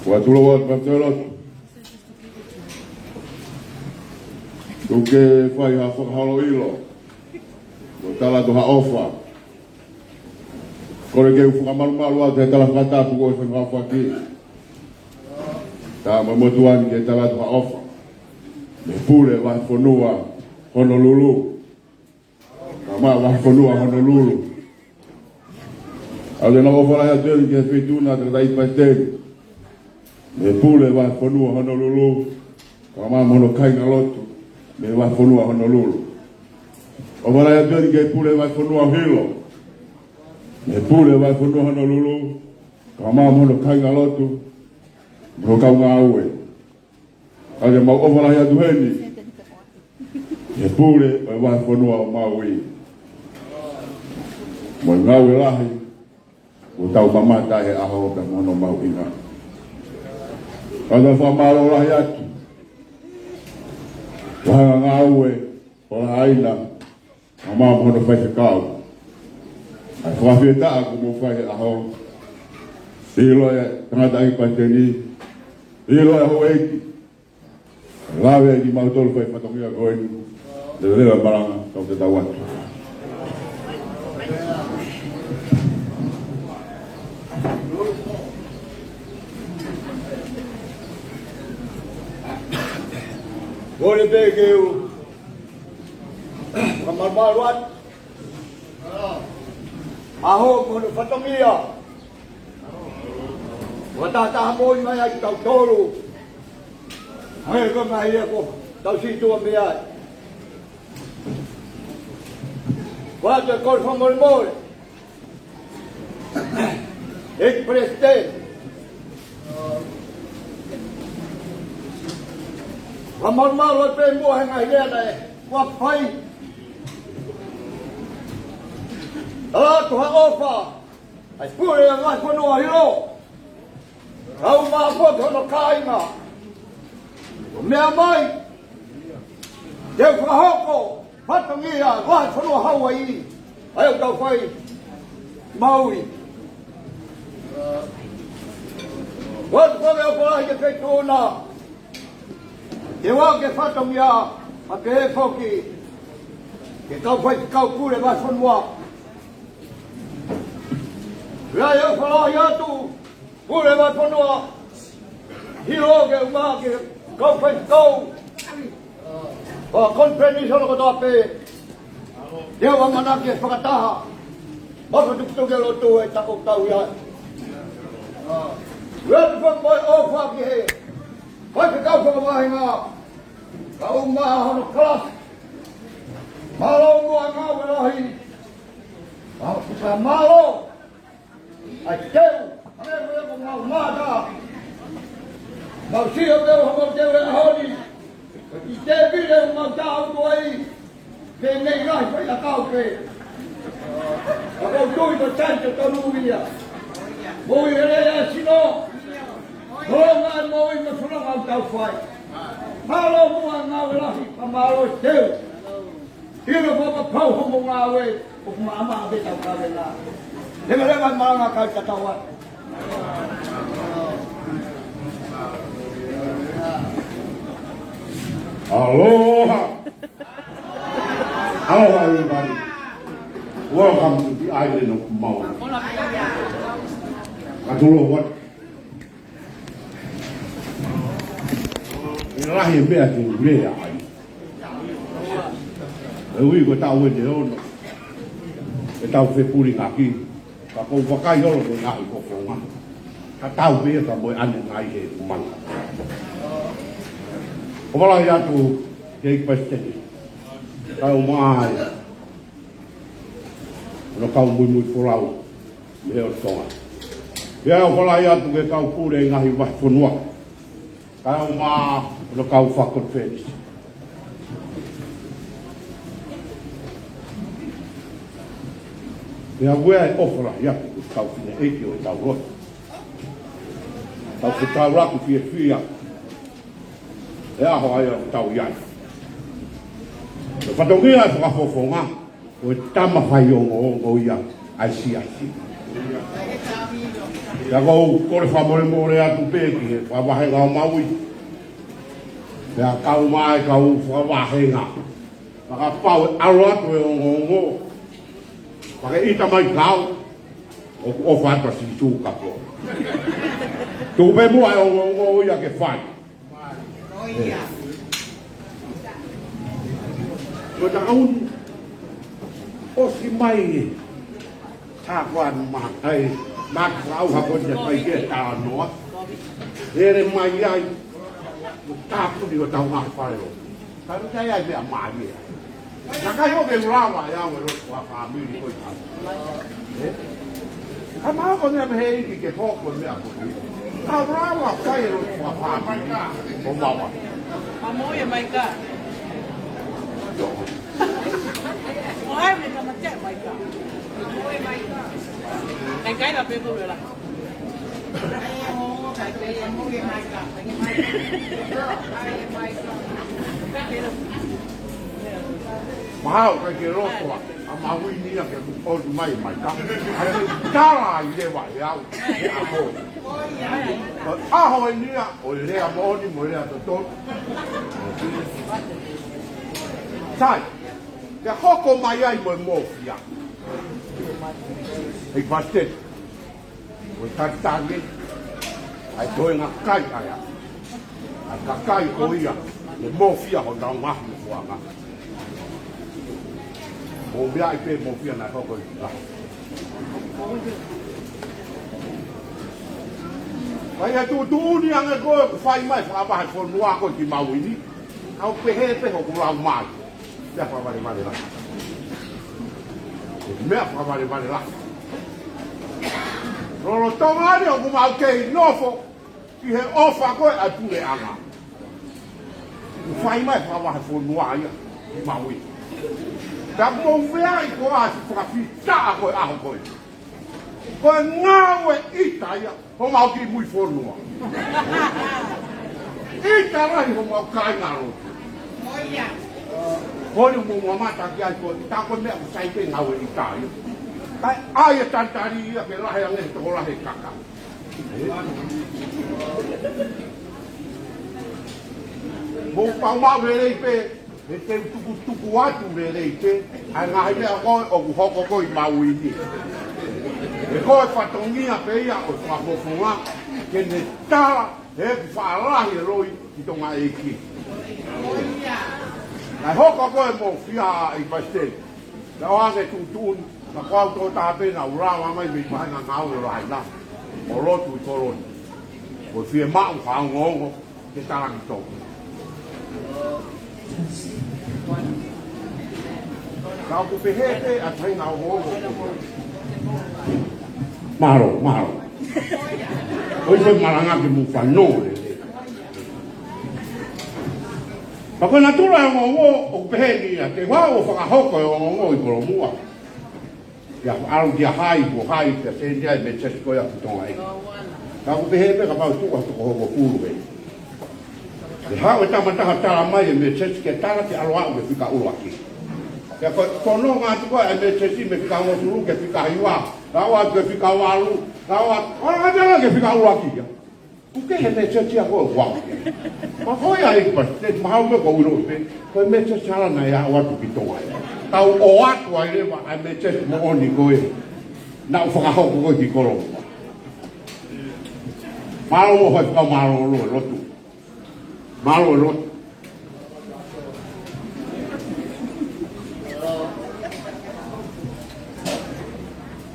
Kua tulou atu, Pātelo. Tuku ke fai ha fakaholo ʻilo. Ko e tala atu ha ʻofa. Kole ke u fakamalumalu atu he tala fakatapu ko e fai fakafaki. Tau motuʻa ni ke tala atu ha ʻofa. Mei he Pule Vahefonua Honolulu. Kae ʻumaʻā Vahefonua Honolulu. ʻOku ou ʻofa lahi atu ki he Feituʻu na, Tangataʻeiki Palesiteni. Mei he Pule Vahefonua Honolulu. Kae ʻumaʻā mo hono kāingalotu. Mei he Vahefonua Honolulu. ʻOfa lahi atu ki he Pule Vahefonua Hilo. Mei he Pule Vahefonua Honolulu. Kae ʻumaʻā mo hono kāingalotu. Mo hono kau ngāue. ʻOku mau ʻofa lahi atu heni. He Pule ʻo e Vahefonua ʻo Maui. Mo e ngāue lahi ʻoku tau mamata he ʻaho pea mo hono mahuʻinga. ʻOku mau fakamālō lahi atu. Ko e ngāue ʻo e ʻaina, kae ʻumaʻā mo hono faifekau. ʻA e fakafetaʻi kuo mou fai he ʻaho. ʻIlo ʻa e Tangataʻeiki Palesiteni. ʻIlo ʻa e houʻeiki. Lave ʻa kimautolu fai fatongia ko eni. Leveleva malanga, kau tatau atu. Kole pē ke u fakamalumalu atu. ʻAho ko hono fatongia. Ua tahataha moʻui mai ai kitautolu. Mai ko mai ia ko tau si tua mea ai. Ua te kole fakamolemole. ʻEiki Palesiteni. Fakamalumalu pē muʻa he ngaahi lea naʻe ua fai. Tala atu ha ʻofa. ʻA e Pule ʻo e Vahefonua Hilo. Kae ʻumaʻā foki hono kāinga. ʻO meʻa mai. Te u fakahoko fatongia Vahefonua Hauaiʻi. ʻA ia ʻoku tau fai. Maui. Ua tu koe ʻofa lahi ki he Feituʻu na. Te u ʻoatu e fatongia, pea pehē foki ki he kau faifekau Pule Vahefonua. ʻOku ou ʻofa lahi atu, Pule Vahefonua Hilo, ke ʻumaʻā ki he kau faifekau ʻo e konifelenisi hono kotoa pē. Te u ʻamanaki ke fakataha. Mo e fakatuputupu e lotu he taʻu ʻoku tau ʻi ai. ʻOku ou ʻoatu foki mo e ʻofa ki he faifekau fakavahenga, kae ʻumaʻā hono kalasi. Mālō muʻa ngāue lahi. Ka mālō. ʻA e teu, hangē ko ia ʻoku mau mamata. Mau sio pē ʻo mau teu he ʻaho ni. ʻI he tēpile ʻoku mau taʻutu ai. Pea mei ngaahi faiʻakau pē. Ka ʻoku ou tui ko e taimi totonu ia. Moʻui lelei ʻa e sino. Moʻui ngaahi moʻui mo e fononga ʻoku tau fai. Mālō muʻa ngāue lahi, ka mālō e teu. ʻIlo fakapapau hoʻomou ngāue, ʻoku maʻamaʻa pē ʻetau kavenga. Leveleva e malanga, kau tatau atu. Aloha. Aloha, everybody. Welcome to the island of Maui. Kātaki atu. ʻE lahi e meʻa ke u lea ai. ʻE ui ko e taʻu eni ʻe ono ʻetau fepulingaki. Ka ʻoku ou vakai holo ki he ngaahi fofonga. Ka tau pē ia ka mo e ʻanenai he kumanga. ʻOfa lahi atu ki he ʻEiki Palesiteni. Kae ʻumaʻā hono kau muimui folau mei he ʻOtu Tonga. Pea ʻofa lahi atu ki he kau pule ʻi he ngaahi vahefonua. Kae ʻumaʻā hono kau fakakonifelenisi. Pea ʻoku ou ʻofa lahi atu ki he kau fineʻeiki ʻo ʻetau lotu. Tau fetaulaki fiefia he ʻaho ʻa ia ʻoku tau ʻi ai. Ko e fatongia e fakafofonga, ko e tama faiongoongo ia ʻa e siasi. Pea ʻoku ou kole fakamolemole atu pē ki he fakavahenga ʻo Maui. Pea kau mai kau fakavahenga. Fakapapau ʻe ʻalu atu e ongoongo. Pea ke ʻita mai kau. ʻOku ʻofa atu ʻa Sīsū ka ko. Tuku pē muʻa e ongoongo ia ke fai. Ko e taʻu ni, ʻosi mai e. Tākoa ma, ai, ma kau ha ko te pai ke talanoa. Ere mai ai, tāpuni ʻo tau ngā fale o. Ka ʻoku ʻikai ai meʻa mālie. Naʻe ʻikai ʻo ke lava e au e lotu ʻa e fāmili ko ia. Ē? Ka mahalo ko e meʻa mei he ʻEiki ke hoko e meʻa ko ia. Ka lava fai e lotu ʻa e fāmili. ʻO maua. Ka mo ia mai ka. ʻO hai me ka mate mai ka. Ka ʻikai la pe ko la. Mahalo ʻikai ke loto ʻa, ʻa Maui ni ia ke ʻoatu mai mai ka. ʻA ia tala ai leva ʻe au, ʻe ʻaho. Ko e ʻaho eni ia, ʻo e lea moʻoni, mo e lea totonu. Sai, ke hoko mai ai mo e mōfia. ʻEiki Palesiteni. Ko e takitaha ʻa e toenga kakai ʻa ia. ʻA e kakai ko ia, ne mōfia honau ngaahi nofoʻanga. Mou meaʻi pē mōfia naʻe hoko ʻi lahi. Ka ʻi he tuʻutuʻuni ange ko ē ʻoku fai mai fakavahefonua ko ē ki Maui ni. Kau pehē pē hoku lau mai. Meʻa fakavalevale lahi. Meʻa fakavalevale lahi. Lolotonga ni ʻoku mau kei nofo ki he ʻofa ko ē ʻa e puleʻanga. ʻOku fai mai fakavahefonua ia ʻi Maui. Ka mou meaʻi ko ā siʻi fakafitaʻa ko ē ʻaho ko ē. Ko e ngāue ʻita ia homau kiʻi mui fonua. ʻIta lahi homau kāinga lotu. Ko eni mou mamata ki ai ko e ʻita ko e meʻa ʻoku sai pē ngāue ʻita ia. Kae ʻai e talitali ia ke lahi ange he tokolahi e kaka. Mou pau maʻu lelei pē, he te u tukutuku atu lelei pē ʻa e ngaahi meʻa ko ē ʻoku hoko ko ē ʻi Maui ni. He ko e fatongia pē ia ʻo e fakafofonga ke ne tala he ʻoku faʻa lahi e loi ki Tonga ʻEiki. Naʻe hoko ko ē mōfia ʻi Palesiteni. Naʻe ʻoange tuʻutuʻuni, naʻa ko au tō tāpena ʻo lava mai mei pahenga ngāue ʻo Lahaina. ʻO lotu ʻi Koloni. Ko e fiemaʻu ha ongoongo ke tala ki Tonga. Ka ʻoku pehē pē ʻa e taina ongoongo. Mālō, mālō. ʻOi ko e malanga ke mou fanongo lelei. Ka ko e natula e ongoongo, ʻoku pehē ni ia, te u haʻu ʻo fakahoko e ongoongo ʻi Kolomuʻa. Ia, ʻalu kia hai, ko hai, pea send ai e message ko ia ki Tonga ʻEiki. Ka ʻoku pehē pē kapau tuku ha toko hongofulu ē. ʻE haʻu e tama taha tala mai e message ke tala ke ʻalu aʻu ki he fika ʻuluaki. Pea ko e fononga atu ko ē e message mei he fika hongofulu ki he fika hiva. Aʻu atu ki he fika valu. Aʻu atu, aʻu atu ki he fika ʻuluaki ia. Kuke he message ia ko ē ʻoku ʻalu. Pea ko ia ʻEiki Palesiteni, mahalo ko e ʻilo pē, ko e message hala naʻe ʻalu atu ki Tonga. Tau ʻoatu ai leva ʻa e message moʻoni ko ē naʻa ku fakahoko ko ē ki Kolomua. Mālō mo e fakamālōlō e lotu. Mālō e lotu.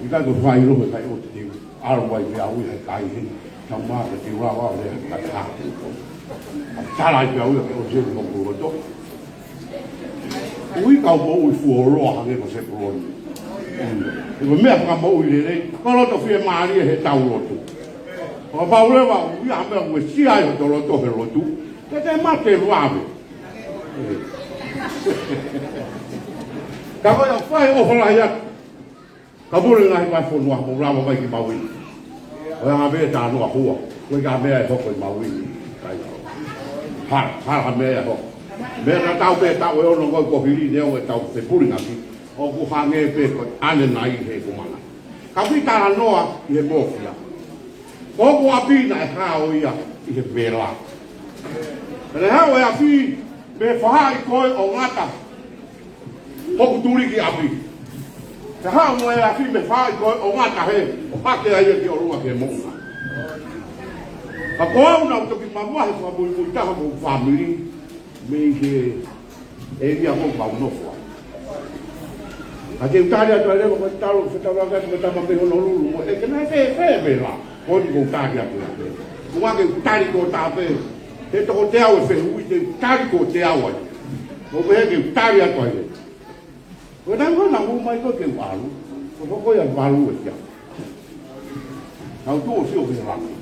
ʻIkai ko e fai lohe kai o te teu. ʻAlu mai pē au ia he kai heni. Tau mā ke te ua wa le ka ta. Tala ai pē au ia ke o se mo ko to. ʻUi kau moʻui fuoloa hangē ko Sepuloni. Ko e meʻa fakamoʻui lelei, ko e loto fiemālie he tau lotu. Fakapapau leva, ʻuhinga ha meʻa ʻoku uesia ai hoto loto he lotu, te te mate vave. Ka ko ia fai ʻofa lahi atu. Ka mole ngaahi vahefonua, mou lava mai ki Maui. ʻOiauē, talanoa hua. Ko e hā e meʻa ʻe hoko ʻi Maui? Kai. Ha, ha, ha meʻa ʻe hoko. Meʻa naʻa tau pē tau ʻe ono ngoi ko hili ne o e tau fepulingaki. ʻOku hangē pē ko e ʻanenai he kumanga. Ka ʻoku ʻi talanoa ʻi he mōfia. Ko hoku ʻapi naʻe hao ia ʻi he vela. Pea ne hao e afi mei fahaʻi ko ē ʻo ngata hoku tuliki ʻapi. Pea hao mo e afi mei fahaʻi ko ē ʻo ngata hē, ʻo hake ai ki ʻolunga ki he moʻunga. Ka ko au naʻa ku toki mavahe fakamuimui taha mo hoku fāmili mei he ʻēlia ʻoku mau nofo ai. Ka te u tali atu ai leva ko e talo, fetaulaki atu mo e tama mei Honolulu, mo e ke nai fē, fē, fē la. Ko eni ʻoku ou tali atu ai leva. Ko ʻeku tali ko ē taha pē, he toko teau e fehuʻi te u tali ko ē teau ai. Ko e ke u tali atu ai leva. Ko e taimi ko ē naʻa ku ō mai ko ē ke u ʻalu, ko e hoko ia valu e kia. Naʻa ku tuʻu ʻo sio ki he langi.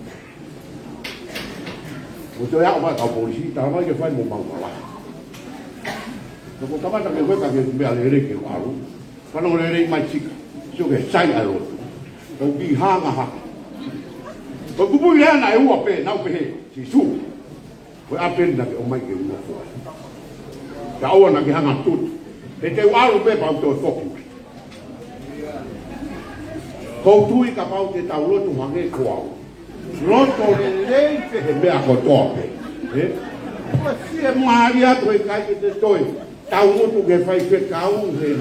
ʻO toe aʻu mai kau polisi, tala mai ke fai mo mau kala. Naʻa ku kamata ke weka ke meʻa lelei ke u ʻalu. Fanongo lelei mai Sika. Sio ki he sai ʻa e lotu. Ko e kiʻi hanga hake. Ko e kupuʻi lea naʻe ua pē, naʻa ku pehē, Sīsū. Ko e ʻapi eni naʻa ke ʻomai ke u nofo ai. Ka ʻoua naʻa ke hanga tutu. He te u ʻalu pē pea u toe foki mai. ʻOku ou tui kapau te tau lotu hangē ko au. Loto lelei pē he meʻa kotoa pē. Ē? Ko e fiemālie atu he ʻikai ke te toe tau lotu ke faifekau he.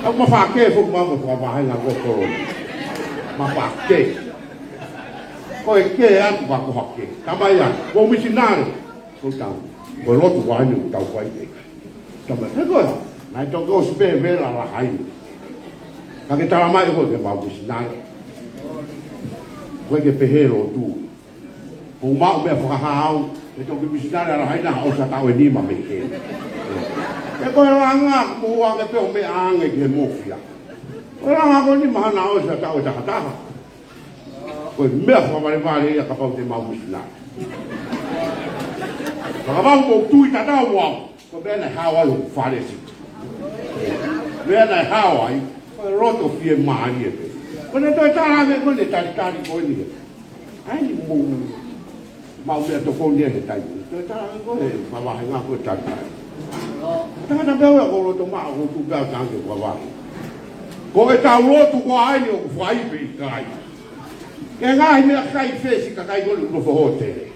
Au ma fakē foki mau ma fakavahenga ko Kolomua. Ma fakē. Ko e kē atu ka ko hake. Tamai atu, ko misinale. Ko tau. Ko e lotu ko eni ʻoku tau fai pē. Tamai, he ko e, naʻe toki ʻosi pē vela lahi. Ka ke tala mai ko e ke mau misinale. Ko e ke pehē lotu. Ko mau meʻa fakahau, he toki misinale lahi naʻa ʻosi ʻa e taʻu ʻe nima mei heni. He ko e langa, mo ange pē ʻo meʻa ange ki he mōfia. Ko e langa ko eni mahalo naʻa ʻosi ʻa e taʻu ʻe tahataha. Ko e meʻa fakavalevale ia kapau te mau misinale. Ka kapau ʻoku ou tui tatau mo au, ko e meʻa naʻe hao ai hoku fale Sika. Meʻa naʻe hao ai, ko e loto fiemālie pē. Ko ʻene toe tala ange ko ʻene talitali ko eni. ʻAi ni mou, mau meʻatokoni he taimi. Toe tala ange ko e mavahenga ko e talitali. Tangata pē ʻoku ou loto maʻa ʻoku ou tuʻu pē au tangi ʻo vavahe. Ko e tau lotu ko eni ʻoku fai pe ʻikai. Ke ngaahi meʻakai fesi kakai ko eni ʻoku nofo hōtele.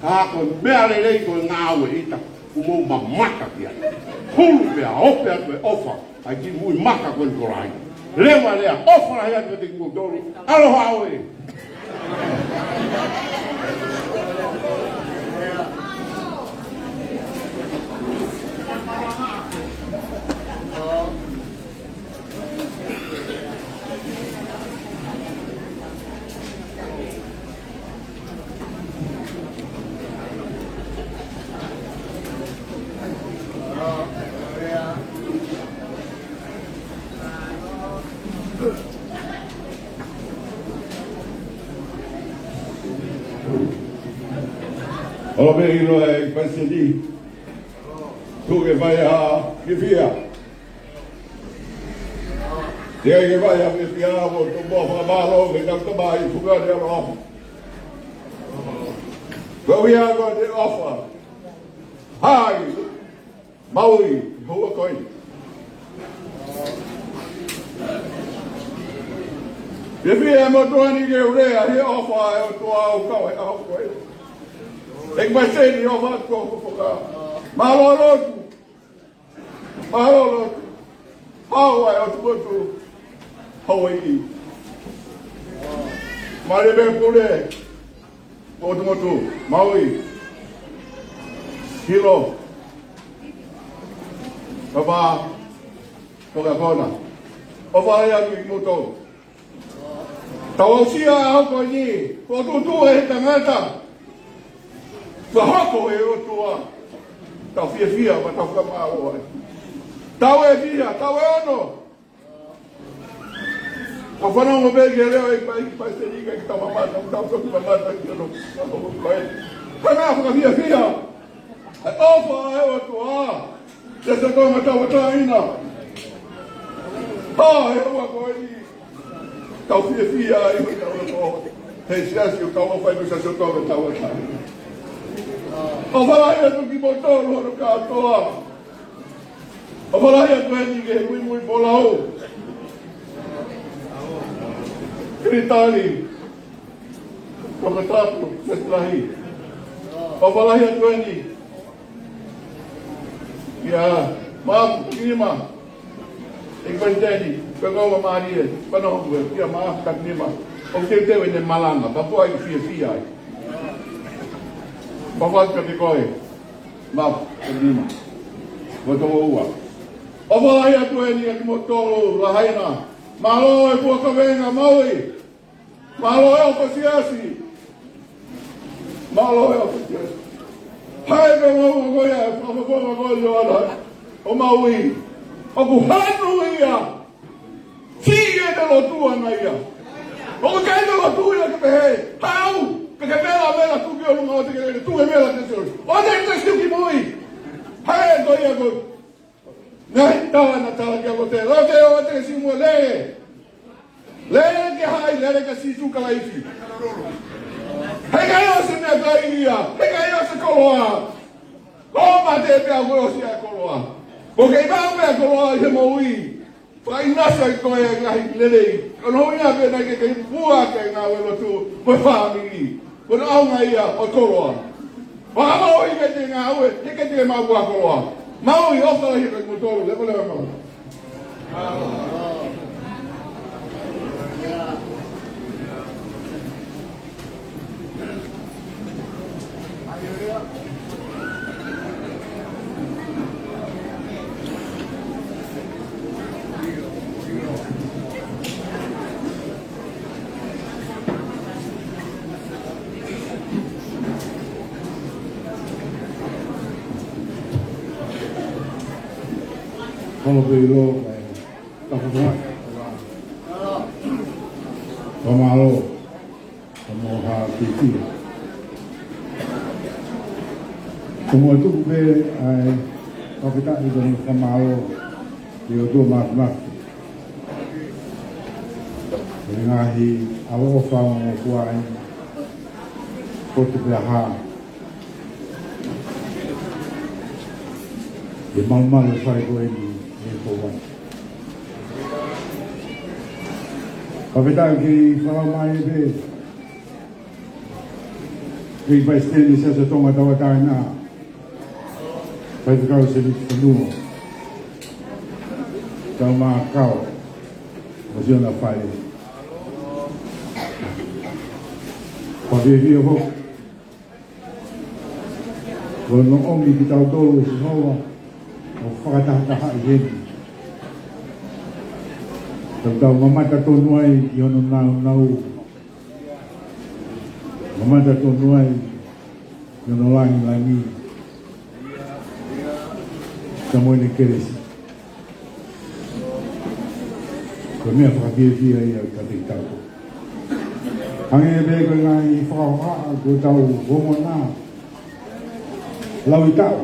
Ka ko e meʻa lelei ko e ngāue ʻita, ʻoku mou mamata ki ai. Hulu pea ope atu e ʻofa, ʻa e kiʻi muimaka ko eni ko lahi. Leva lea, ʻofa lahi atu kiate kimoutolu. Aloha ʻoe. ʻOlo pē ʻilo e Palesiteni. Tuʻu ke fai ha fiefia. Teʻeki ke fai ha fiefia mo e tomuʻa fakamālō ke tau tamai fungani ʻaloʻofa. Ko ia ko e ʻofa. Hai. Maui, houa ko eni. Fiefia e motuʻa ni ke u lea ʻi he ʻofa ʻa e ʻOtua ʻo kau he ʻaho ko eni. ʻEiki palesiteni, ʻofa atu ʻoku foka. Mālō lotu. Mālō lotu. Hau ai ʻOtu Motu Hauaiʻi. Mālō e pule ʻOtu Motu Maui. Hilo. Papa. Coca-Cola. ʻOfa lahi atu kimoutolu. Tau aʻusia ʻa e ʻaho ko eni, ko e tuʻutuʻuni ʻe he tangata. Fakahoko ʻe he ʻOtua. Tau fiefia, mo tau fakamālō ai. Tau ʻe fiha, tau ʻe ono. Tau fanongo pē ki he leʻo ʻa e ʻEiki Palesiteni, ʻikai ke tau mamata, tau toki mamata ki hono, hono ko e. Ka naʻe fakafiefia. ʻA e ʻofa ʻa e ʻOtua. Siasi ʻo Tonga Tauʻatāina. ʻA e ʻaho ko eni. Tau fiefia ai mo tau ʻofa. He siasi ʻoku tau ʻofa ai ko e Siasi ʻo Tonga Tauʻatāina. ʻOfa lahi atu kimoutolu hono kātoa. ʻOfa lahi atu eni ki he muimui folau. Kilitali. Tokatā, Siasi Lahi. ʻOfa lahi atu eni. Kia Mapu Nima. ʻEiki Palesiteni, pea kau mālie, pano hongwe, kia Mapu Nima. ʻOku teuteu ʻene malanga, pea ko e fiefia ai. Pea fai ka te koe, Mapu Nima. Ko toko ua. ʻOfa lahi atu eni kiate kimoutolu, Lahaina. Mālō e fua kavenga Maui. Mālō e ʻofa siasi. Mālō e ʻofa siasi. Hai pē mau ko ia, e fakafofonga ko ia ʻo ala. ʻO Maui. ʻOku hanu ia. Siʻi ʻene lotu ʻana ia. ʻOku ʻikai ke lotu ia ke pehē. Hau. Ke ke vela, vela, tuki ʻolunga ʻo te ke lele, tuki vela ke sio. ʻO te ke sio ki mui. Hai ko ia ko. Ngaahi tala na tala kia Lote. Lote ʻoua te ke siʻi muʻa lele. Lele ke haʻi, lele kia Sīsū Kalaisi. Heʻikai ʻosi meʻakai ia. Heʻikai ʻosi koloa. Ko mate pea ko e ʻosi ʻa e koloa. Ko e kei maʻu pē ʻa e koloa ʻi he moʻui. Fakaʻinasi ai koe ʻa e ngaahi lelei. Ko hono ʻuhinga pē naʻe kei fua ki he ngāue lotu. Ko e fāmili. Ko hono ʻaonga ia ʻo e koloa. Fakamoʻui ke te ngāue, he ke te maʻu ʻa e koloa. Maui ʻofa lahi atu kimoutolu, leveleva mau. Kolo pē ʻilo, ʻe, tapu tō. Fakamālō, fakamālō ha kiki. Ko mo tuku pē ʻa e, fakafetaʻi ko e fakamālō ki he ʻOtua Māfimafi. Ko e ngaahi ʻaloʻofa ʻoku ʻi ai, ko te pea hā. ʻI he malumalu fai ko eni ʻi he pō ni. Fakafetaʻi ki he fakamālō mai pē ki he Palesiteni Siasi ʻo Tonga Tauʻatāina. Faifekau Sēmisi Fonua. Tau mākau. Mo siʻona fale. Pea fiefia foki. Ko hono ʻomi kitautolu ʻe Sihova, ʻo fakatahatahaʻi heni. Tau tau mamata tonu ai ki hono nāunau. Mamata tonu ai ki hono langilangi. Ka mo ʻene kelesi. Ko e meʻa fakafiefia ia kiate kitautolu. Hangē pē ko e ngaahi fakahohaʻa kuo tau ongona. Lauʻi taʻu.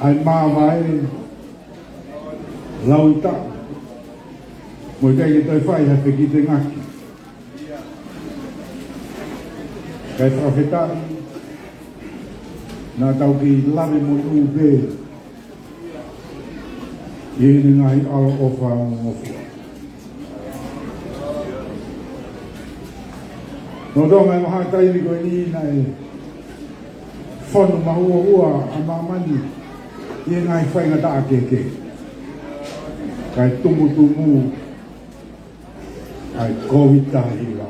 ʻAi māvae. Lauʻi taʻu. Mo ʻikai ke toe fai ha fekitengaki. Kae fakafetaʻi, naʻa tau kei lave monū pē. ʻi heʻene ngaahi ʻaloʻofa mo ngofua. Lolotonga e vahaʻa taimi ko eni naʻe fonu mahuohua ʻa māmani ʻi he ngaahi faingataʻa kehekehe. Kae tumutumu ʻa e Kōviti taha hiva.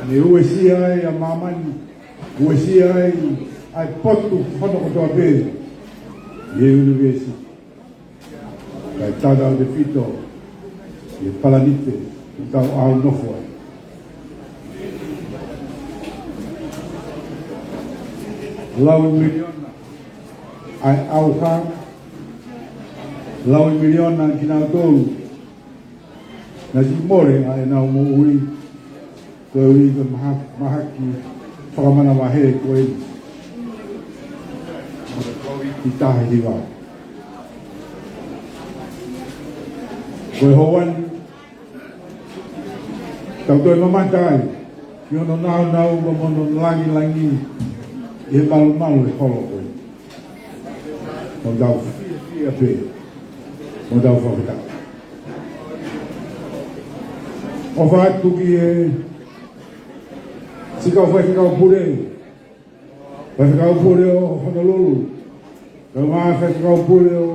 Naʻe uesia ai ʻa māmani, uesia ai ʻa e potu hono kotoa pē ʻi he ʻunivēsiti. Kae tautautefito ʻi he palanite ʻoku tau ʻaunofo ai. Laui miliona ʻa e ʻauha, laui miliona kinautolu naʻe siʻi mole ʻa ʻenau moʻui, koeʻuhi ko e maha-, mahaki fakamanavahē ko eni ʻo e Kōviti taha hiva. Ko e houa ni, tau toe mamata ai ki hono nāunau mo hono langilangi ʻi he malumalu ʻo e holo ko eni. Mo tau fiefia pē, mo tau fakafetaʻi. ʻOfa atu ki he siʻi kau faifekau pule, faifekau pule ʻo Honolulu, kae ʻumaʻā e faifekau pule ʻo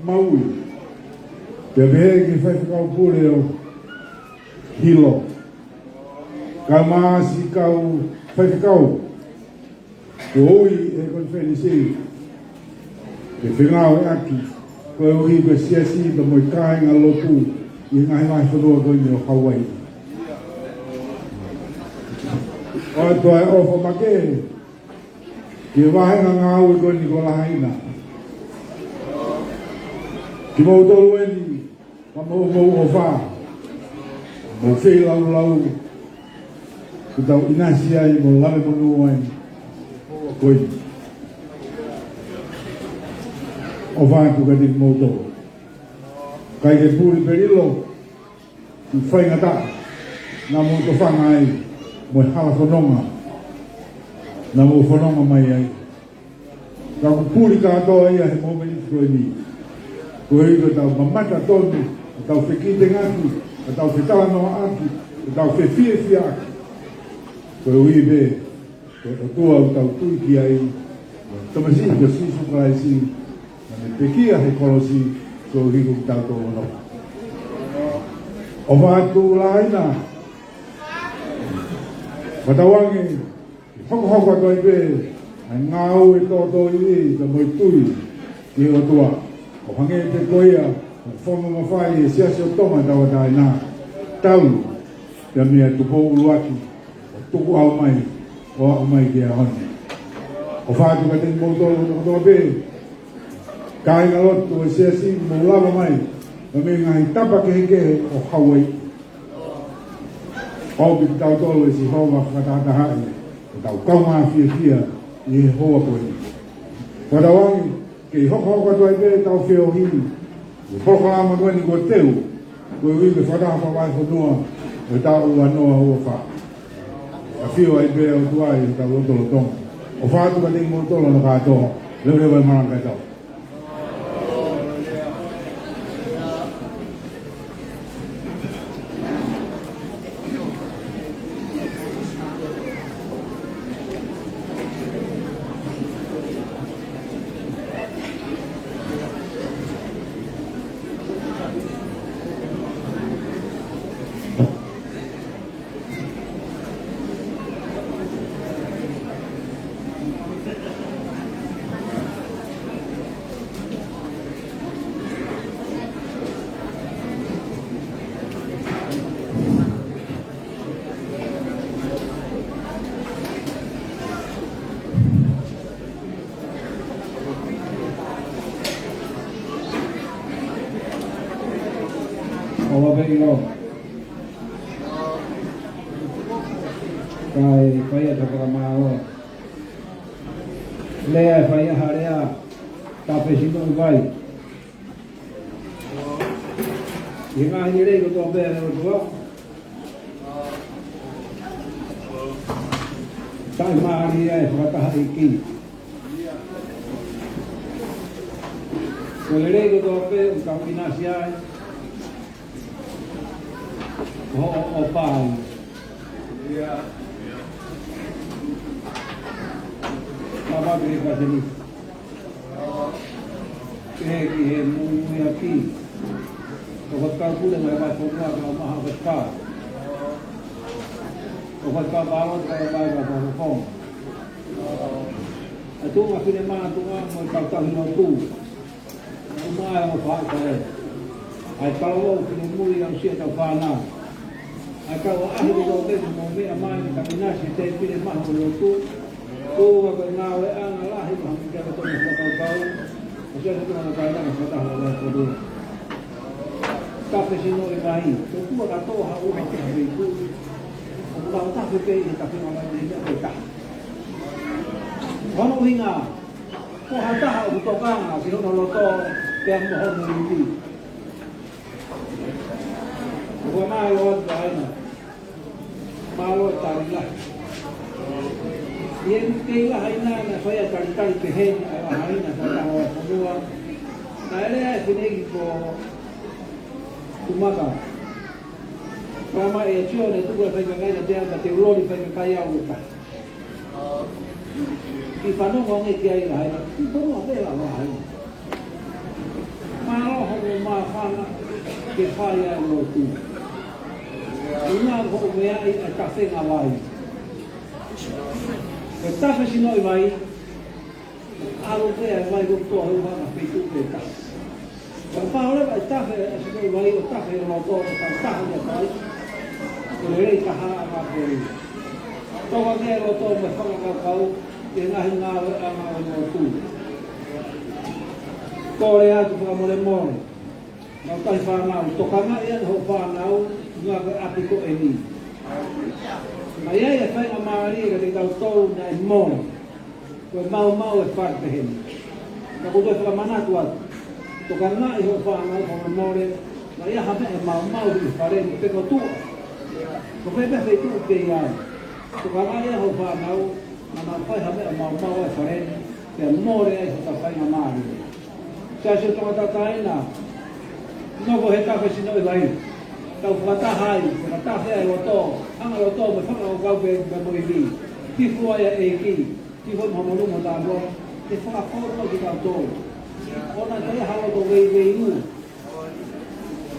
Maui, pea pehē ki he faifekau pule ʻo Hilo, kae ʻumaʻā siʻi kau faifekau kuo ui ʻe he konifelenisi ke fengāueʻaki, koeʻuhi ko e siasi pea mo e kāingalotu ʻi he ngaahi vahefonua ko eni ʻo Hauaiʻi. ʻOatu ʻa e ʻofa makehe ki he vāhenga ngāue ko eni ko Lahaina. Kimoutolu eni, ka mou, mou ʻofa, mou feilaulau, kuo tau ʻinasi ai mo lave monū ai. Ko ia, ʻofa atu kiate kimoutolu. ʻIkai ke puli pe lilo e faingataʻa naʻa mou tofanga ai mo e hala fononga naʻa mou fononga mai ai. Ka ʻoku puli kātoa ia he mōmeniti ko eni. Koeʻuhi ko ʻetau mamata tonu, ʻetau fekitengaki, ʻetau fetalanoaʻaki, ʻetau fefiefiaʻaki. Koeʻuhi pē ko e ʻOtua ʻoku tau tui ki ai, mo e Tamasiʻi ko Sīsū Kalaisi, naʻa ne pekia he kolosi koeʻuhi ko kitautolu hono. ʻOfa atu Lahaina, fakatauange ke hokohoko atu ai pē ʻa e ngāue tōtōivi pea mo e tui ki he ʻOtua. ʻO hangē pē ko ia ʻoku fakamamafaʻi ʻe he Siasi ʻo Tonga Tauʻatāina, talu pē meia Tupou ʻUluaki, ʻo tukuʻau mai, ʻo aʻu mai ki he ʻaho ni. ʻOfa atu kiate kimoutolu kotoa pē, kāingalotu ʻo e Siasi, mou lava mai mei he ngaahi tapa kehekehe ʻo Hauaiʻi. ʻOku ʻomi kitautolu ʻe Sihova fakatahatahaʻi, ʻo tau kaungā fiefia ʻi he houa ko eni. Fakatauange ke hokohoko atu ai pē ʻetau feohi, ʻi he polokalama ko eni kuo teu, koeʻuhi ko e fakataha fakavahefonua ʻo e taʻu ua noa ua fā. ʻAfio ai pē ʻa e ʻOtua ʻi hotau lotolotonga. ʻOfa atu kiate kimoutolu hono kātoa, leveleva e malanga kae tau. ʻOua pē ʻilo. Kae fai atu ha fakamālō. Lea e faiʻaho lea, tāpesi noʻu vai. ʻI he ngaahi lelei kotoa pē ʻa e ʻOtua, taʻemālie ʻa e fakataha ʻeiki. Ko e lelei kotoa pē ʻoku tau ʻinasi ai. Ho, ho, ho fai. Tama ke ka seni. Ke ki he muimuiʻaki. Ko e kau pule mai mai fonua ka maha ke ka. Ko e kau palo ka mai ka fonua. ʻA e tuʻunga finemātuʻa mo e kau tauhi lotu. ʻUmaʻā mo faʻa kae. ʻA e kau ʻo finemui ʻa ʻusia tau fānau. ʻA e kau ʻaʻahi ʻo tau pē mo meʻa mai ni ka ʻinasi te pile maha ʻo lotu. Ko ua ko e ngāueʻanga lahi mo hami kia ka tonu fakakaukau. ʻO sia ka tonu ka kae langa fakataha ʻo e kodua. Tafe sino e vai. Ko ua ka tō ha ua ka tō ha veiku. ʻO ka tafe pē ʻi he tafe ngā vai ni ka ko e taha. Hono ʻuhinga. Ko ha taha ʻoku tokanga ki hono loto pea mo hono ivi. ʻOku ou mālō atu ʻa ena. Mālō e tali lahi. ʻI he kei lahaina naʻe fai ʻa e talitali pehē ni ʻa e lahaina ko e taha ʻo e fonua. Naʻe lea e fineʻeiki ko Tumaka. Kama e tio ne tuku e faikakai na te ata te uloli faikakai au e taha. Ki fanongo ange ki ai lahaina, ki fanongo ange lahaina. Mālō hoʻo māfana ke fai ʻa e lotu. ʻUhinga hoʻo meaʻi ʻa e tafe ngā vai. Ko e tafe sino e vai, ʻalu pē ʻa e vai ko e toa he ua na feituʻu pē taha. Ka pau leva e tafe ʻa e sino e vai ʻo tafe ʻi loto ʻo tau taha ia kai. Ko e lelei taha ʻa ngā pō. Toka ke loto mo e fakakaukau, ʻi he ngaahi ngāueʻanga ʻo e lotu. Kole atu fakamolemole. Mau kai fānau, tokangaʻi atu hoʻo fānau, ngā ko e ʻapi ko eni. Mai ai e faingamālie ka te kau tolu naʻe mole. Ko e maumau e fale pehē ni. Ka ko e toe fakamanatu atu. Tokangaʻi hoʻo fānau fakamolemole, naʻe ʻi ai ha meʻa ʻe maumau ʻi he fale ni pe ko tuʻa. Ko fē pē feituʻu pē ʻi ai. Tokangaʻi hoʻo fānau, naʻa nau fai ha meʻa maumau e fale ni, pea mole ai hota faingamālie. Siasi ʻo Tongatapu Taʻahine, nofo he tafe sino e vai. Tau fakataha ai, fakataha ai loto, hanga loto mo fakakaukau pē, pē mo ivi. Tifua ia ʻEiki. Ki fo mo molu mo tāpua, te fakafou mo ki tau tō. ʻOua toe ha loto veiveiua.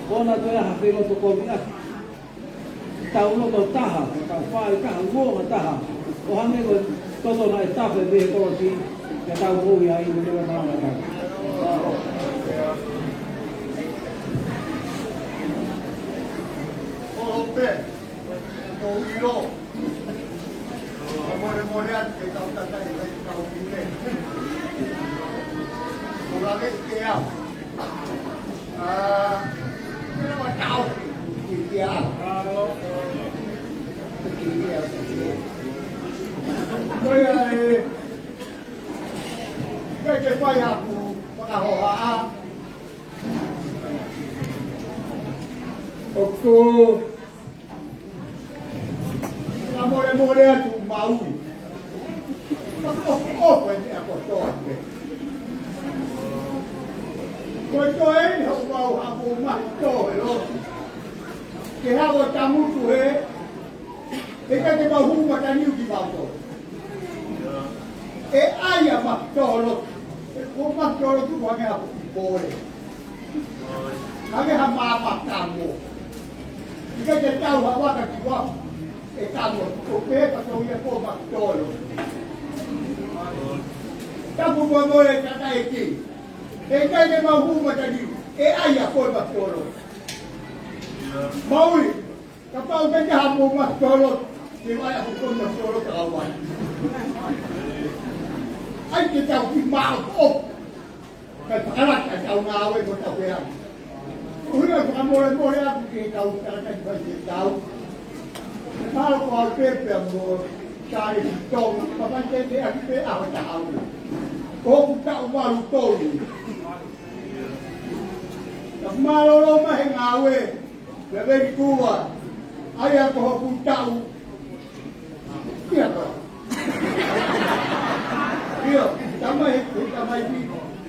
ʻOua toe ha fei loto kovi ʻaki. Tau loto taha, tau fai taha, uonga taha. ʻO hangē ko e toto naʻe tafe mei he kolosi, ke tau moʻui ai, mo te mea malanga taha. ʻO pē, ko ilo. Ka mole mole atu ke tau takai mai ke tau ki me. Ko la ke ke au. Ah, ke la tau ki ke au. Ki ke au. Ko ia e, ke ke fai aku, fakahohaʻa. ʻOku Ka mole mole atu maui. Ka ko ko ko e meʻa kotoa pē. Ko e toe eni hoʻo mau hapo ma toe lotu. Ke hako tamutu he. He ka te mau hū mataniu ki mau tō. ʻE ʻai ʻa ma toe lotu. ʻE ko ma toe lotu ko hangē hapo ki pole. Ka ke ha mā pā tango. ʻIkai ke tau ha vaka ki wafu. ʻE tango. Ko pē ka tau ia ko ma tolo. Tapu mo mo e tata e ki. ʻE kai ke mau hū mataniu. ʻE ʻai ʻa ko ma tolo. Maui. Kapau ke ke ha mo ma tolo. Ke vai ʻa ko ma tolo ka vai. ʻAi ke tau ki mā o. Kae fakalaka ʻa e tau ngāue mo tau pea. ʻUhinga fakamolemole atu ki he kau tangata ki fai ke tau. Mahalo ko au pē pea mo Sālesi Tonga, papa te te aki pē ʻaho taha ua. Ko hoku taʻu valu tolu. Ka mālōlō mai he ngāue, pea veli kua, ʻa ia ko hoku taʻu. Ia ko. Ia, tamai, tamai ki.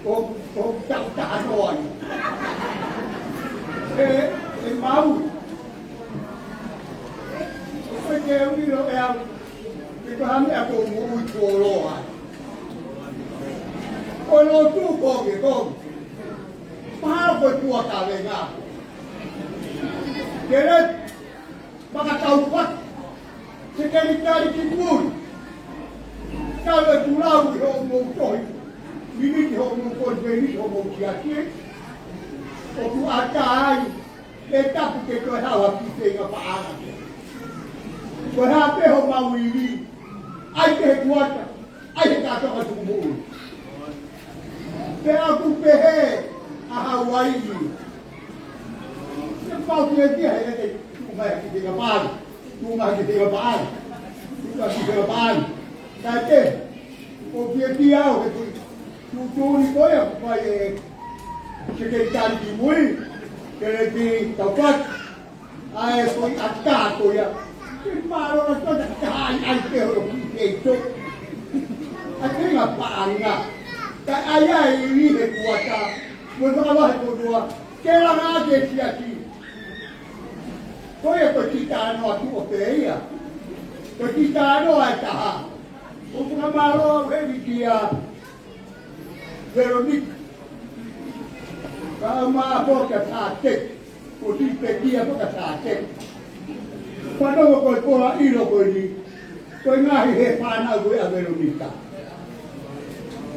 Ko, ko taʻu taha noa ia. ʻE, ʻe Maui. ʻOku ʻikai ke u ʻilo ʻe au pe ko e hā e meʻa ʻoku moʻui kuo loa ai. Ko e lotu ko ē, ko ē. Mahalo ko e tuʻa kavenga. Ke le, makatau fatu. Sekelitali ki mui. Kau e kulau ʻi hoʻomou tohi. Miniti hoʻomou konifelenisi hoʻomou siasi. ʻOku ʻatā ai, ʻe tapu ke toe haʻu ha kiʻi feinga paʻanga. Ko e hā pē homau ivi. ʻAi ke he kuata. ʻAi he kātoa ka tuku moʻui. Pea ʻoku pehē ʻa Hauaiʻi. Ke pau fiefia he ʻeke tuʻu mai ha kiʻi feinga paʻanga. Tuʻu mai ha kiʻi feinga paʻanga. Tuʻu mai ha kiʻi feinga paʻanga. Ka te, ʻoku fiefia au he kui. Tuʻutuʻuni ko ia ʻoku fai ʻe he sekelitali ki mui. Ke le ki tau fatu. ʻA e foʻi ʻatā ko ia. Ke mālō na tona ka hai ai ke holo ki te ito. ʻA e feinga paʻanga. Ka ʻai ai ʻi he kuata. Mo e fakavahe ko tua. Ke langa ke siasi. Ko ia ko e kiʻi talanoa tuʻo pē ia. Ko e kiʻi talanoa ʻe taha. ʻOku fakamālō au heni kia Veronika. Ka ʻomai ʻa Sāteki, ko Sipekia ko Sāteki. Fanongo ko e pola ʻilo ko eni, ko e ngaahi he fānau ko ē ʻa Veronika.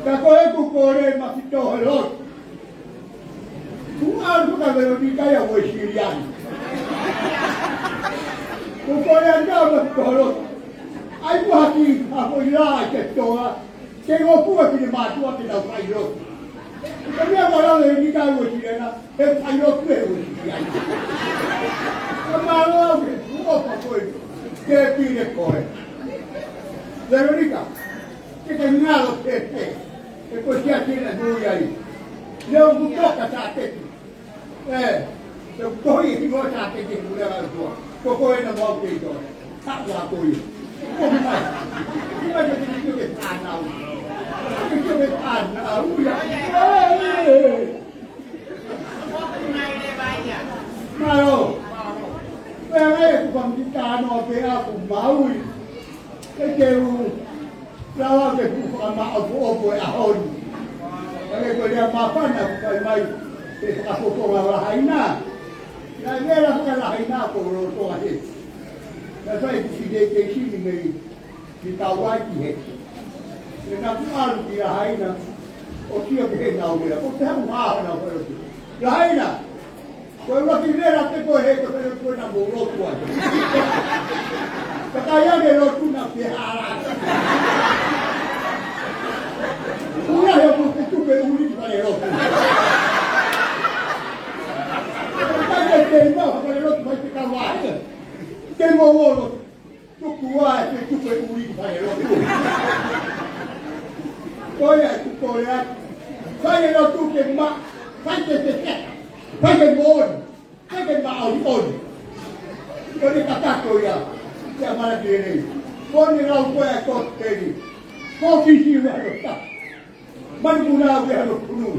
Ka ko ʻeku kole ma fito he lotu. Kuo ʻalu ko Veronika ia Uēsiliana. Kuo kole ange ma fito he lotu. ʻAi kuo haki ha foʻi lā ʻi ke toa. Ke ngofua ki he mātuʻa ke nau fai lotu. Ko e meʻa ko ē ʻa Veronika Uēsiliana, he fai lotu ʻe Uēsiliana. Ka mālō au he kuo pa koe, ke pile koe. Veronika, ke ke ngalo pēpē, he ko e siasi ena nui ai. Leo kutoka Sāteki. ʻE, te u tohi e hiva Sāteki he pule ʻa e ʻOtua. Ko koe na mau kei toa. Taʻu a koe. Ko mai. Ko mai ke te kio ke fānau. Ke kio ke fānau. Ia. ʻE. Mālō. Pea ngai ʻoku fanga kiʻi talanoa pē ʻaku Maui. Ke te u lava ke fuʻu fakamaʻopoʻopo e ʻaho ni. Ka ke ko e lea māfana ʻoku fai mai, ke fakafofonga Lahaina. Naʻe vela faka Lahaina ko lolotonga he. Naʻe fai e kiʻi staycation mei, mei Kauaʻi ki he. Pea naʻa ku ʻalu ki Lahaina, ʻo sio ki heʻenau vela. Ko te hamu hao nau fai lotu. Lahaina! Ko e ʻuluaki vela pē ko ē he ko e lotu ko ē naʻa mou lotu ai. Ka kai ange lotu naʻa pē hala. Ula he ʻoku ke tupe uli ki fale lotu. Ka kai ange mau ha fale lotu mai te kau ai. Te mau ō lotu. Tuku ā e feituʻu ke uli ki fale lotu. Ko ia ʻeku kole atu. Fai e lotu ke ma, fai ke te te, fai ke moʻoni, fai ke māʻoniʻoni. Ko ʻene kakato ia, ia mana ki lelei. Ko ʻene lau ko ē ʻa e kosipeli. Ko fisi ua no ta. Mani puna au ia no punu.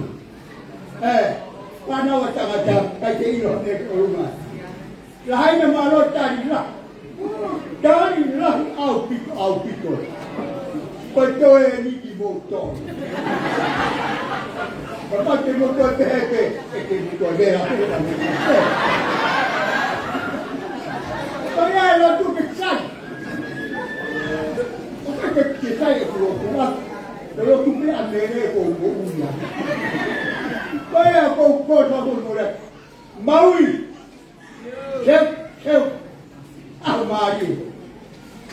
ʻE, fānau ʻa tangata, kai te ʻilo ne ke ʻolunga. Lahaina mālō tali lahi. Tali lahi ʻaupito, ʻaupito. Ko e toe ni ki mou tō. Papa te mou tō te hepe, e te mou tō lea. Ko ia e lotu ke sai. Ko ke ke sai e kulo kulo. Ko lo tu pe a mele ko mo uia. Ko ia ko ko sa ko mo le. Maui. Seu, seu. ʻAho mālie.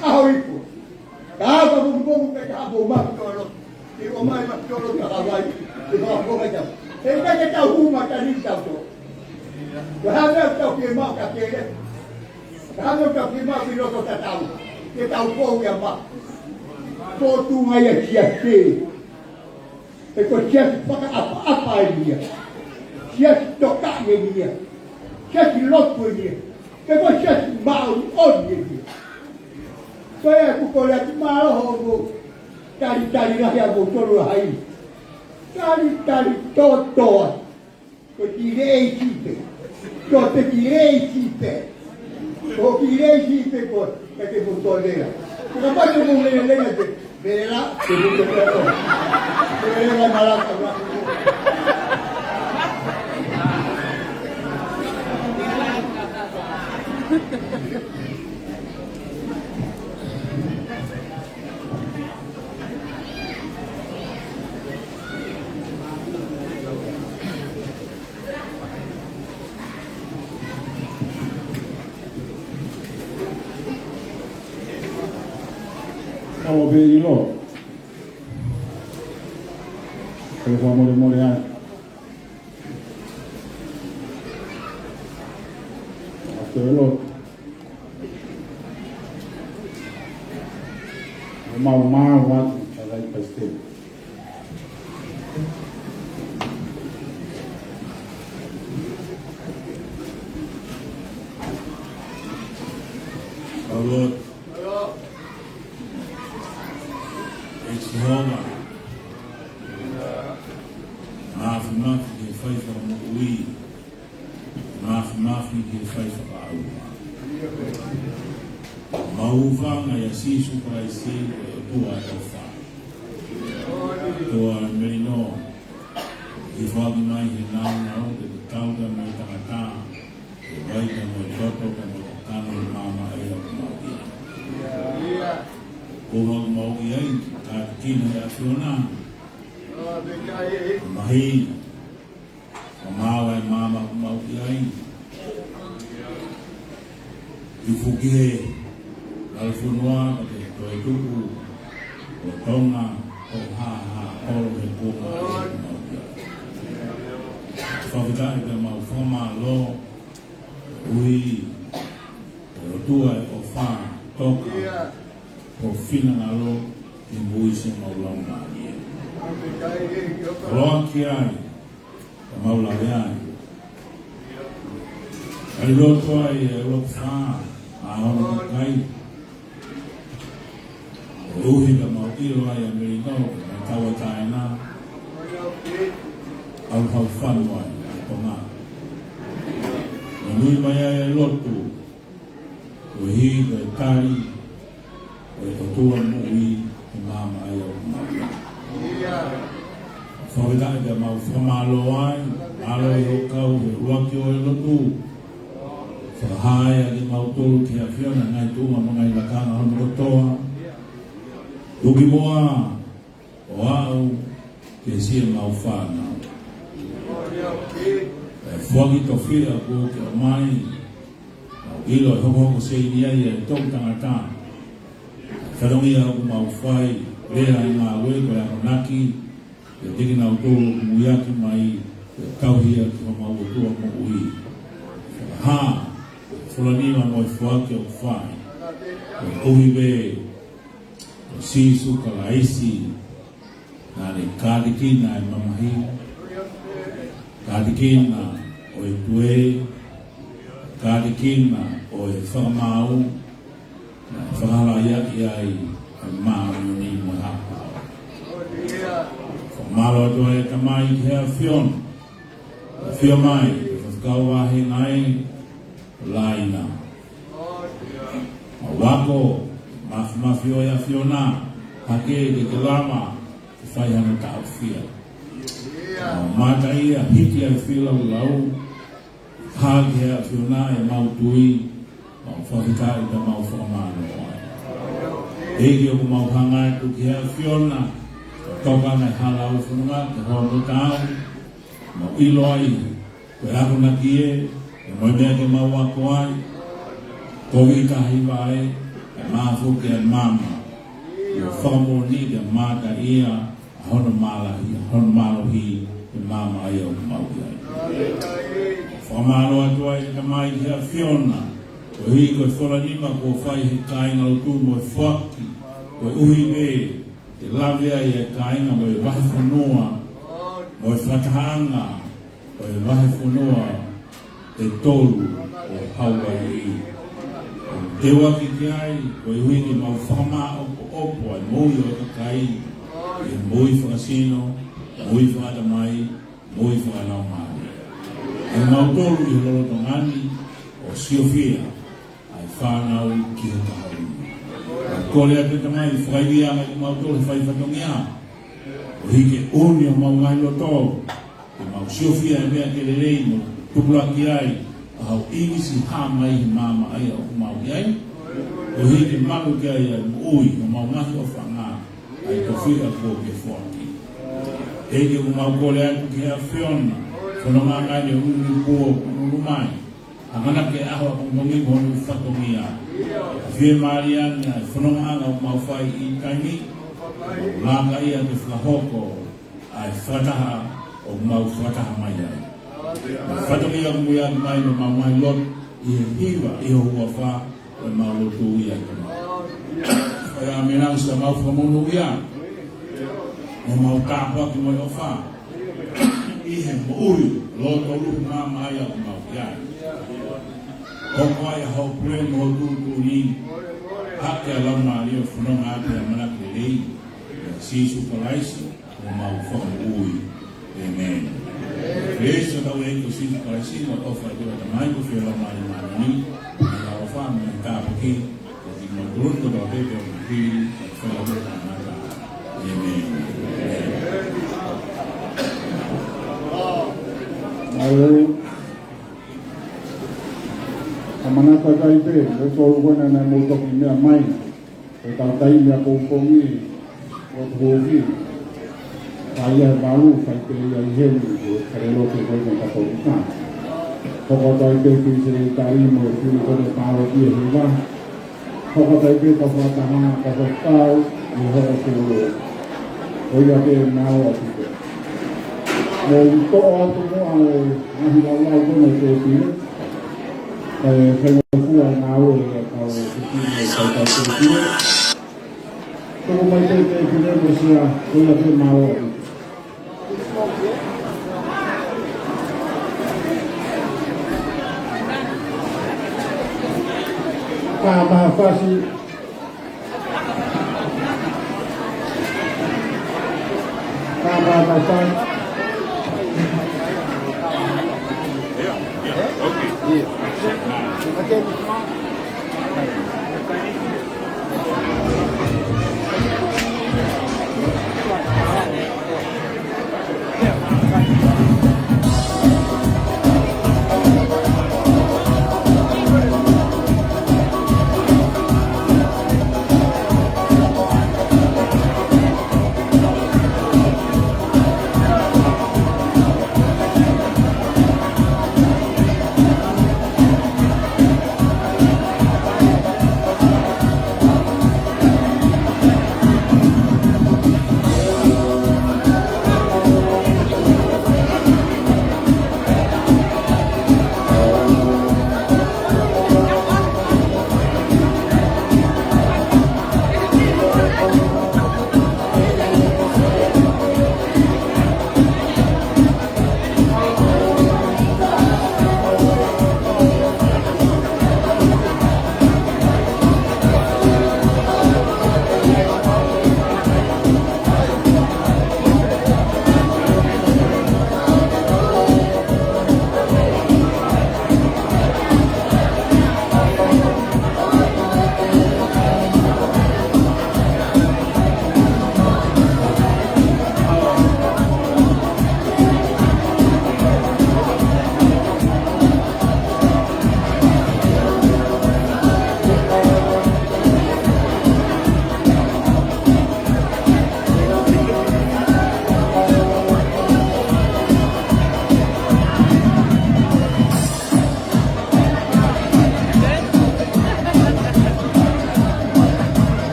ʻAho ipu. Ka ʻaho ka mo mo ke ka mo ma tolo. Ke ʻomai ma tolo ka Hawaii. Ke mo mo ka. He ka ke tau hū ma tani tau tō. Ko e hā e meʻa ʻoku tau fiemaʻu ka kele. Ka hanga ka fiemaʻu ki loto tatau. Ke tau kou ia ma. Ko tu ngai a kia ke. He ko e siasi fakaʻapaʻapa eni ia. Siasi tokaʻi eni ia. Siasi lotu eni ia. He ko e siasi māʻoniʻoni eni ia. Ko ia ʻeku kole atu mālō hoʻomou talitali lahi ʻa moutolu Lahaina. Talitali totoa. Ko e kiʻi leʻi sipe. Ko e kiʻi leʻi sipe. Ko e kiʻi leʻi sipe ko e, ka te mo tolea. Ka pate mo lele lele te. Vela, te mo tolea. Vela malaka. Kau pē ʻilo. Kau fakamolemole ai. Atu ʻilo. Mau mau atu, Kalai Paisiteli. Our Lord, it's Jehovah. Mafimafi ke fai fakamoʻui. Mafimafi ke fai fakaʻauha. Mau hūfanga ʻia Sīsū Kalaisi ko e ʻOtua ʻofa. ʻOtua melino, ke foaki mai he nāunau ke tatau pea mo e tangata, ke vaita mo e toto pea mo e kakano ʻi māmani ʻoku mau ʻi ai. Ko ʻoku mau ʻi ai, ka kina he ʻAfiona. Mahi. Ka mau ai māmani ʻoku mau ʻi ai. Tuku ke lalo fonua, ka ke toe tuku ʻo Tonga, ʻo hāhā ʻolo he kuonga ʻoku mau ʻi ai. Fakafetaʻi pea mau fakamālō, ui, ʻOtua ʻofa, toka, ko e finangalo, ʻi muʻa siʻemau laumālie. Koloa ki ai, ka mau lave ai. Kali loto ai e loto fā, ʻa hono kakai. ʻUhi ka mau ʻilo ai ʻa Melino, ka tau ʻa taina. ʻAlu hau fanu ai, ʻa Tonga. Nui mai ai e lotu, ʻuhi ko e tali, ʻo e ʻOtua moʻui ʻi māmani ʻoku mau ʻi ai. Fakafetaʻi pea mau fakamālō ai, mālō ʻi hoʻo kau he ʻuluaki ʻo e lotu. Fakahā ai ʻa kimautolu ki he ʻAfiona ngaahi tuʻunga mo e ngaahi lakanga hono kotoa. Tuki muʻa ʻo aʻu ki siʻemau fānau. ʻE foaki tofiʻa kuo ke ʻomai, mau ʻilo ʻe hokohoko seini ai e toʻutangata. Fatongia ʻoku mau fai, lea ʻa e ngāue ko e akonaki, ʻe tiki nautolu ʻoku muiaki mai, ʻe tauhi ʻaki homau ʻOtua moʻui. Fakahā, Fulanima mo e foaki ʻoku fai. ʻUhi pē, ko Sīsū Kalaisi, naʻa ne kātekina e mamahi, kātekina ʻo e tuē, kātekina ʻo e fakamaau, naʻe fakahalaʻiaʻi ai ʻa e māʻoniʻoni mo e haʻapaʻo. Fakamālō atu ai Tamai ki he ʻAfiona, ʻafio mai, ʻo fakakau vāhenga ai, Laina. Mau ako, mafimafi ʻo e ʻAfiona, hake ke ke lava, ke fai hano taʻofia. Mau mata ia, hiki ai fila ulau, hake he ʻAfiona ʻemau tui, mau fakafetaʻi pea mau fakamālō ai. ʻEiki ʻoku mau hanga atu ki he ʻAfiona, ko e toka ngaahi hala ʻo e fononga, ke hono tau, mau ʻilo ai, ko e akonaki ē, ʻe mo e meʻa ke mau ako ai, ko e tahi vaʻe, ʻe mafoki ʻa e maama, ʻo fakamoʻoni ke mata ia, ʻa hono mālahi, ʻa hono mālohi, ʻi māmani ʻoku mau ʻi ai. Fakamālō atu ai Tamai ki he ʻAfiona, koeʻuhi ko e fola nima kuo fai he kāingalotu mo e foaki, koeʻuhi pē, ke lave ai e kāinga mo e vahefonua, mo e fakatahaʻanga, mo e vahefonua ʻe tolu ʻo Hauaiʻi. ʻOku teuaki ki ai, koeʻuhi ke mau fakamāʻopoʻopo ʻa e moʻui ʻo e kakai, ʻi he moʻui fakasino, ʻi moʻui fakatamai, moʻui fakalaumālie. ʻE mautolu ʻi he lolotonga ni ʻo siofia ʻa e fānau ki he kahaʻu. Ka kole atu, ʻe Tamai, fakaivia mai kimautolu he fai fatongia, koeʻuhi ke ʻuni homau ngaahi loto, ke mau siofia e meʻa ke lelei mo tupulaki ai ʻa hoʻo ʻīmisi hā mai he maama ʻa ia ʻoku mau ʻi ai, koeʻuhi ke maʻu ki ai ʻa e moʻui ʻo mau ngaahi ʻofanga, ʻa e tofiʻa kuo ke foaki. ʻEiki, ʻoku mau kole atu ki he ʻAfiona, fononga mai ʻene ʻunuʻunu kuo ʻunuʻunu mai, ʻamanaki ke ʻaho ʻapongipongi mo hono fatongia. Fiemālie ange ʻa e fonongaʻanga ʻoku mau fai ʻi he taimi ni, laka ia ke fakahoko ʻa e fakataha ʻoku mau fakataha mai ai. Mo e fatongia ʻoku muiaki mai ʻi homau ngaahi lotu, ʻi he hiva ʻi ho huafa, ʻoku mau lotu ia, Tamai. ʻOiauē, ʻoku mau fakamonūʻia, ʻoku mau tāpuaki mo e ʻofa ʻi he moʻui lōtolu maama ʻa ia ʻoku mau ʻi ai. Hoko ai ʻa hoʻo pule mo hoʻo tuʻutuʻuni, hake ʻa e Laumālie ʻo fononga atu he ʻamanaki lelei, ʻia Sīsū Kalaisi ko homau Fakamoʻui. ʻĒmeni. Kelesi ʻa hotau ʻEiki ko Sīsū Kalaisi, mo e ʻofa ʻa e ʻOtua ko e Tamai, ko e feohi ʻa e Laumālie Māʻoniʻoni, mo e ʻofa mo e tāpuaki, ʻoatu kiate kimoutolu kotoa pē ʻoku mou fili, ʻo fai ʻa e ʻofa ʻa e ʻOtua. ʻĒmeni. ʻAlu. ʻA e manatu ʻa e kakai pē, ʻe tolu ko ena naʻa mou toki meʻa mai. Ko e tau taimi ʻapongipongi, ʻo tuʻu ki ai ʻa e valu, fai pē ia ʻi heni, ko e kale lotu ko ena ka tolu ka. Hoko atu ai pē ki he sekelitali mo e fili ko ena pālo ki he hiva. Hoko atu ai pē ka fakataha ka fakatau, ʻi he hoko tolu. ʻOiauē, mau ʻoatu pē. Mou toʻo atu muʻa e ngaahi laulau ko ena ʻi he tēpile. Kae fai mai fua e ngāue ʻa e kau tēpile, kau tau tēpile. Toʻo mai pē tēpile mo e sea, ʻoiauē, mau ʻoatu. Pā, pā, pasi.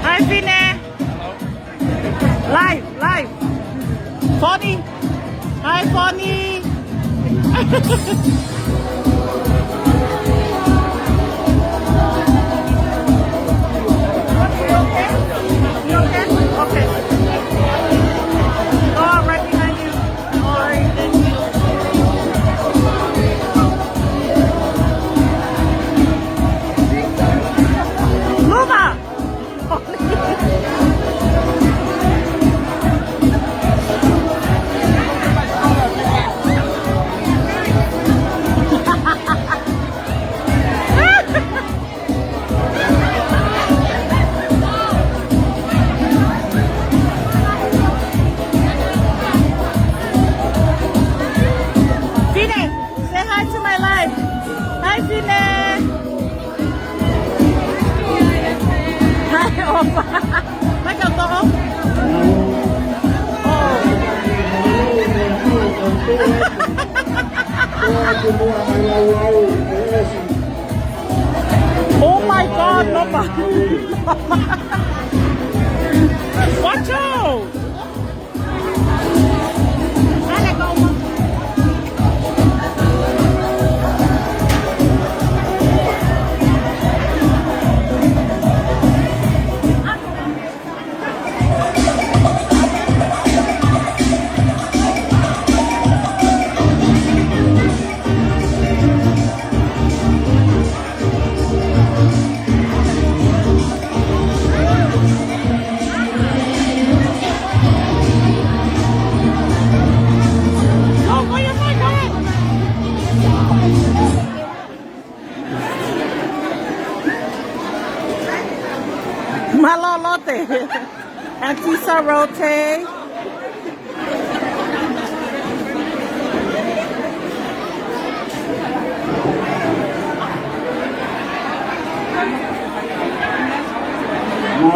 Hi, Fine. Live, live. Foni. Hi, Foni. You okay? You okay? Okay. Oh, right behind you. All right, thank you. Mai kau toʻo. Oh my God, no pa. Watch out! Mālō Lote. Auntie Sarote.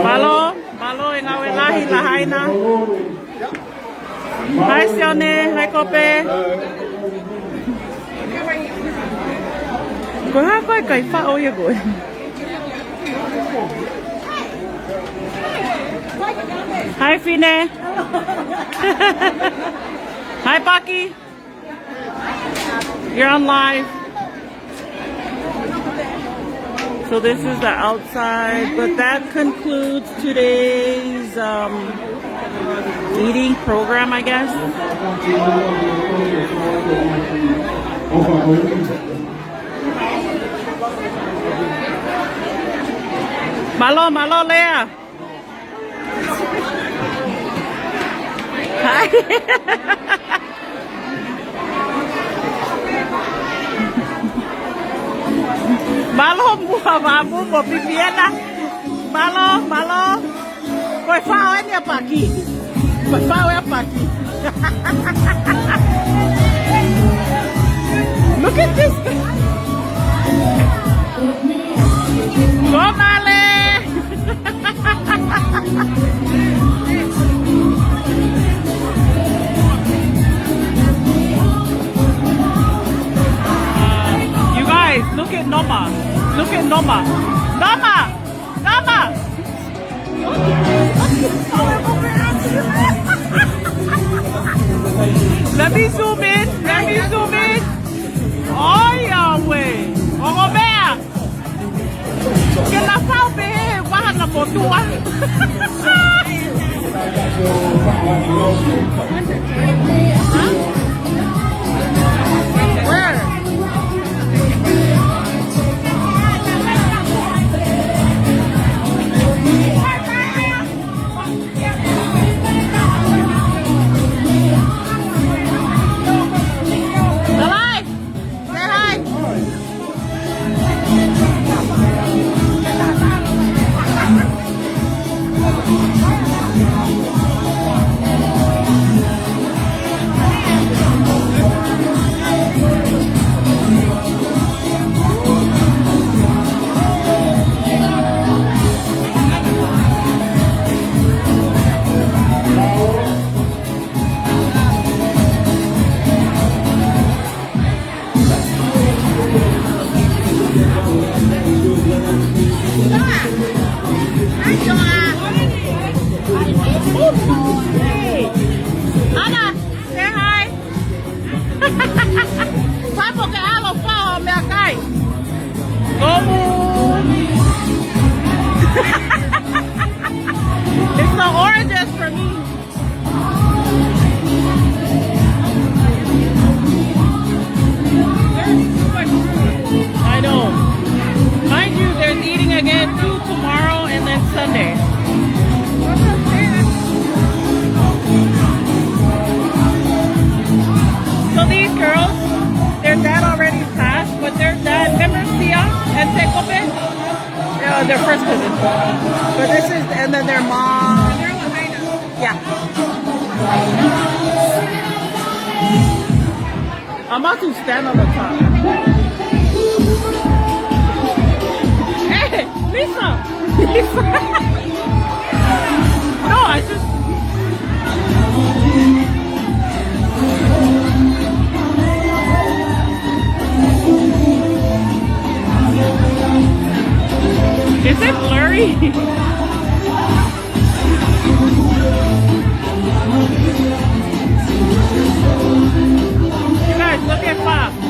Mālō, mālō e ngāue lahi Lahaina. Hai Sione, hai Kope. Ko e hā koe kai faʻo ia koe. Hi, Fine. Hi, Paki. You're on live. So this is the outside, but that concludes today's, um, eating program, I guess. Mālō, mālō, Lea. Hi. Mālō muʻa, mālō muʻa, Pipiena. Mālō, mālō. Ko e faʻo eni ʻa Paki. Ko e faʻo ʻa Paki. Look at this guy. Go, Male! You guys, look at Noma. Look at Noma. Noma! Noma! Let me zoom in. Let me zoom in. ʻOiauē. ʻOku meʻa. Ke na fau pē he vaha na motua. Where? Alive! Say hi. Ana, say hi. Papo ke ʻalu ʻo fai ha meʻakai. Komu. It's the oranges for me. I know. Mind you, there's eating again too tomorrow and then Sunday. So these girls, their dad already passed, but their dad, remember Sia and Tekope? Uh, their first cousin. But this is, and then their mom. Yeah. I'm about to stand on the top. Hey, Lisa! Lisa! Is it blurry? You guys, look at Fox.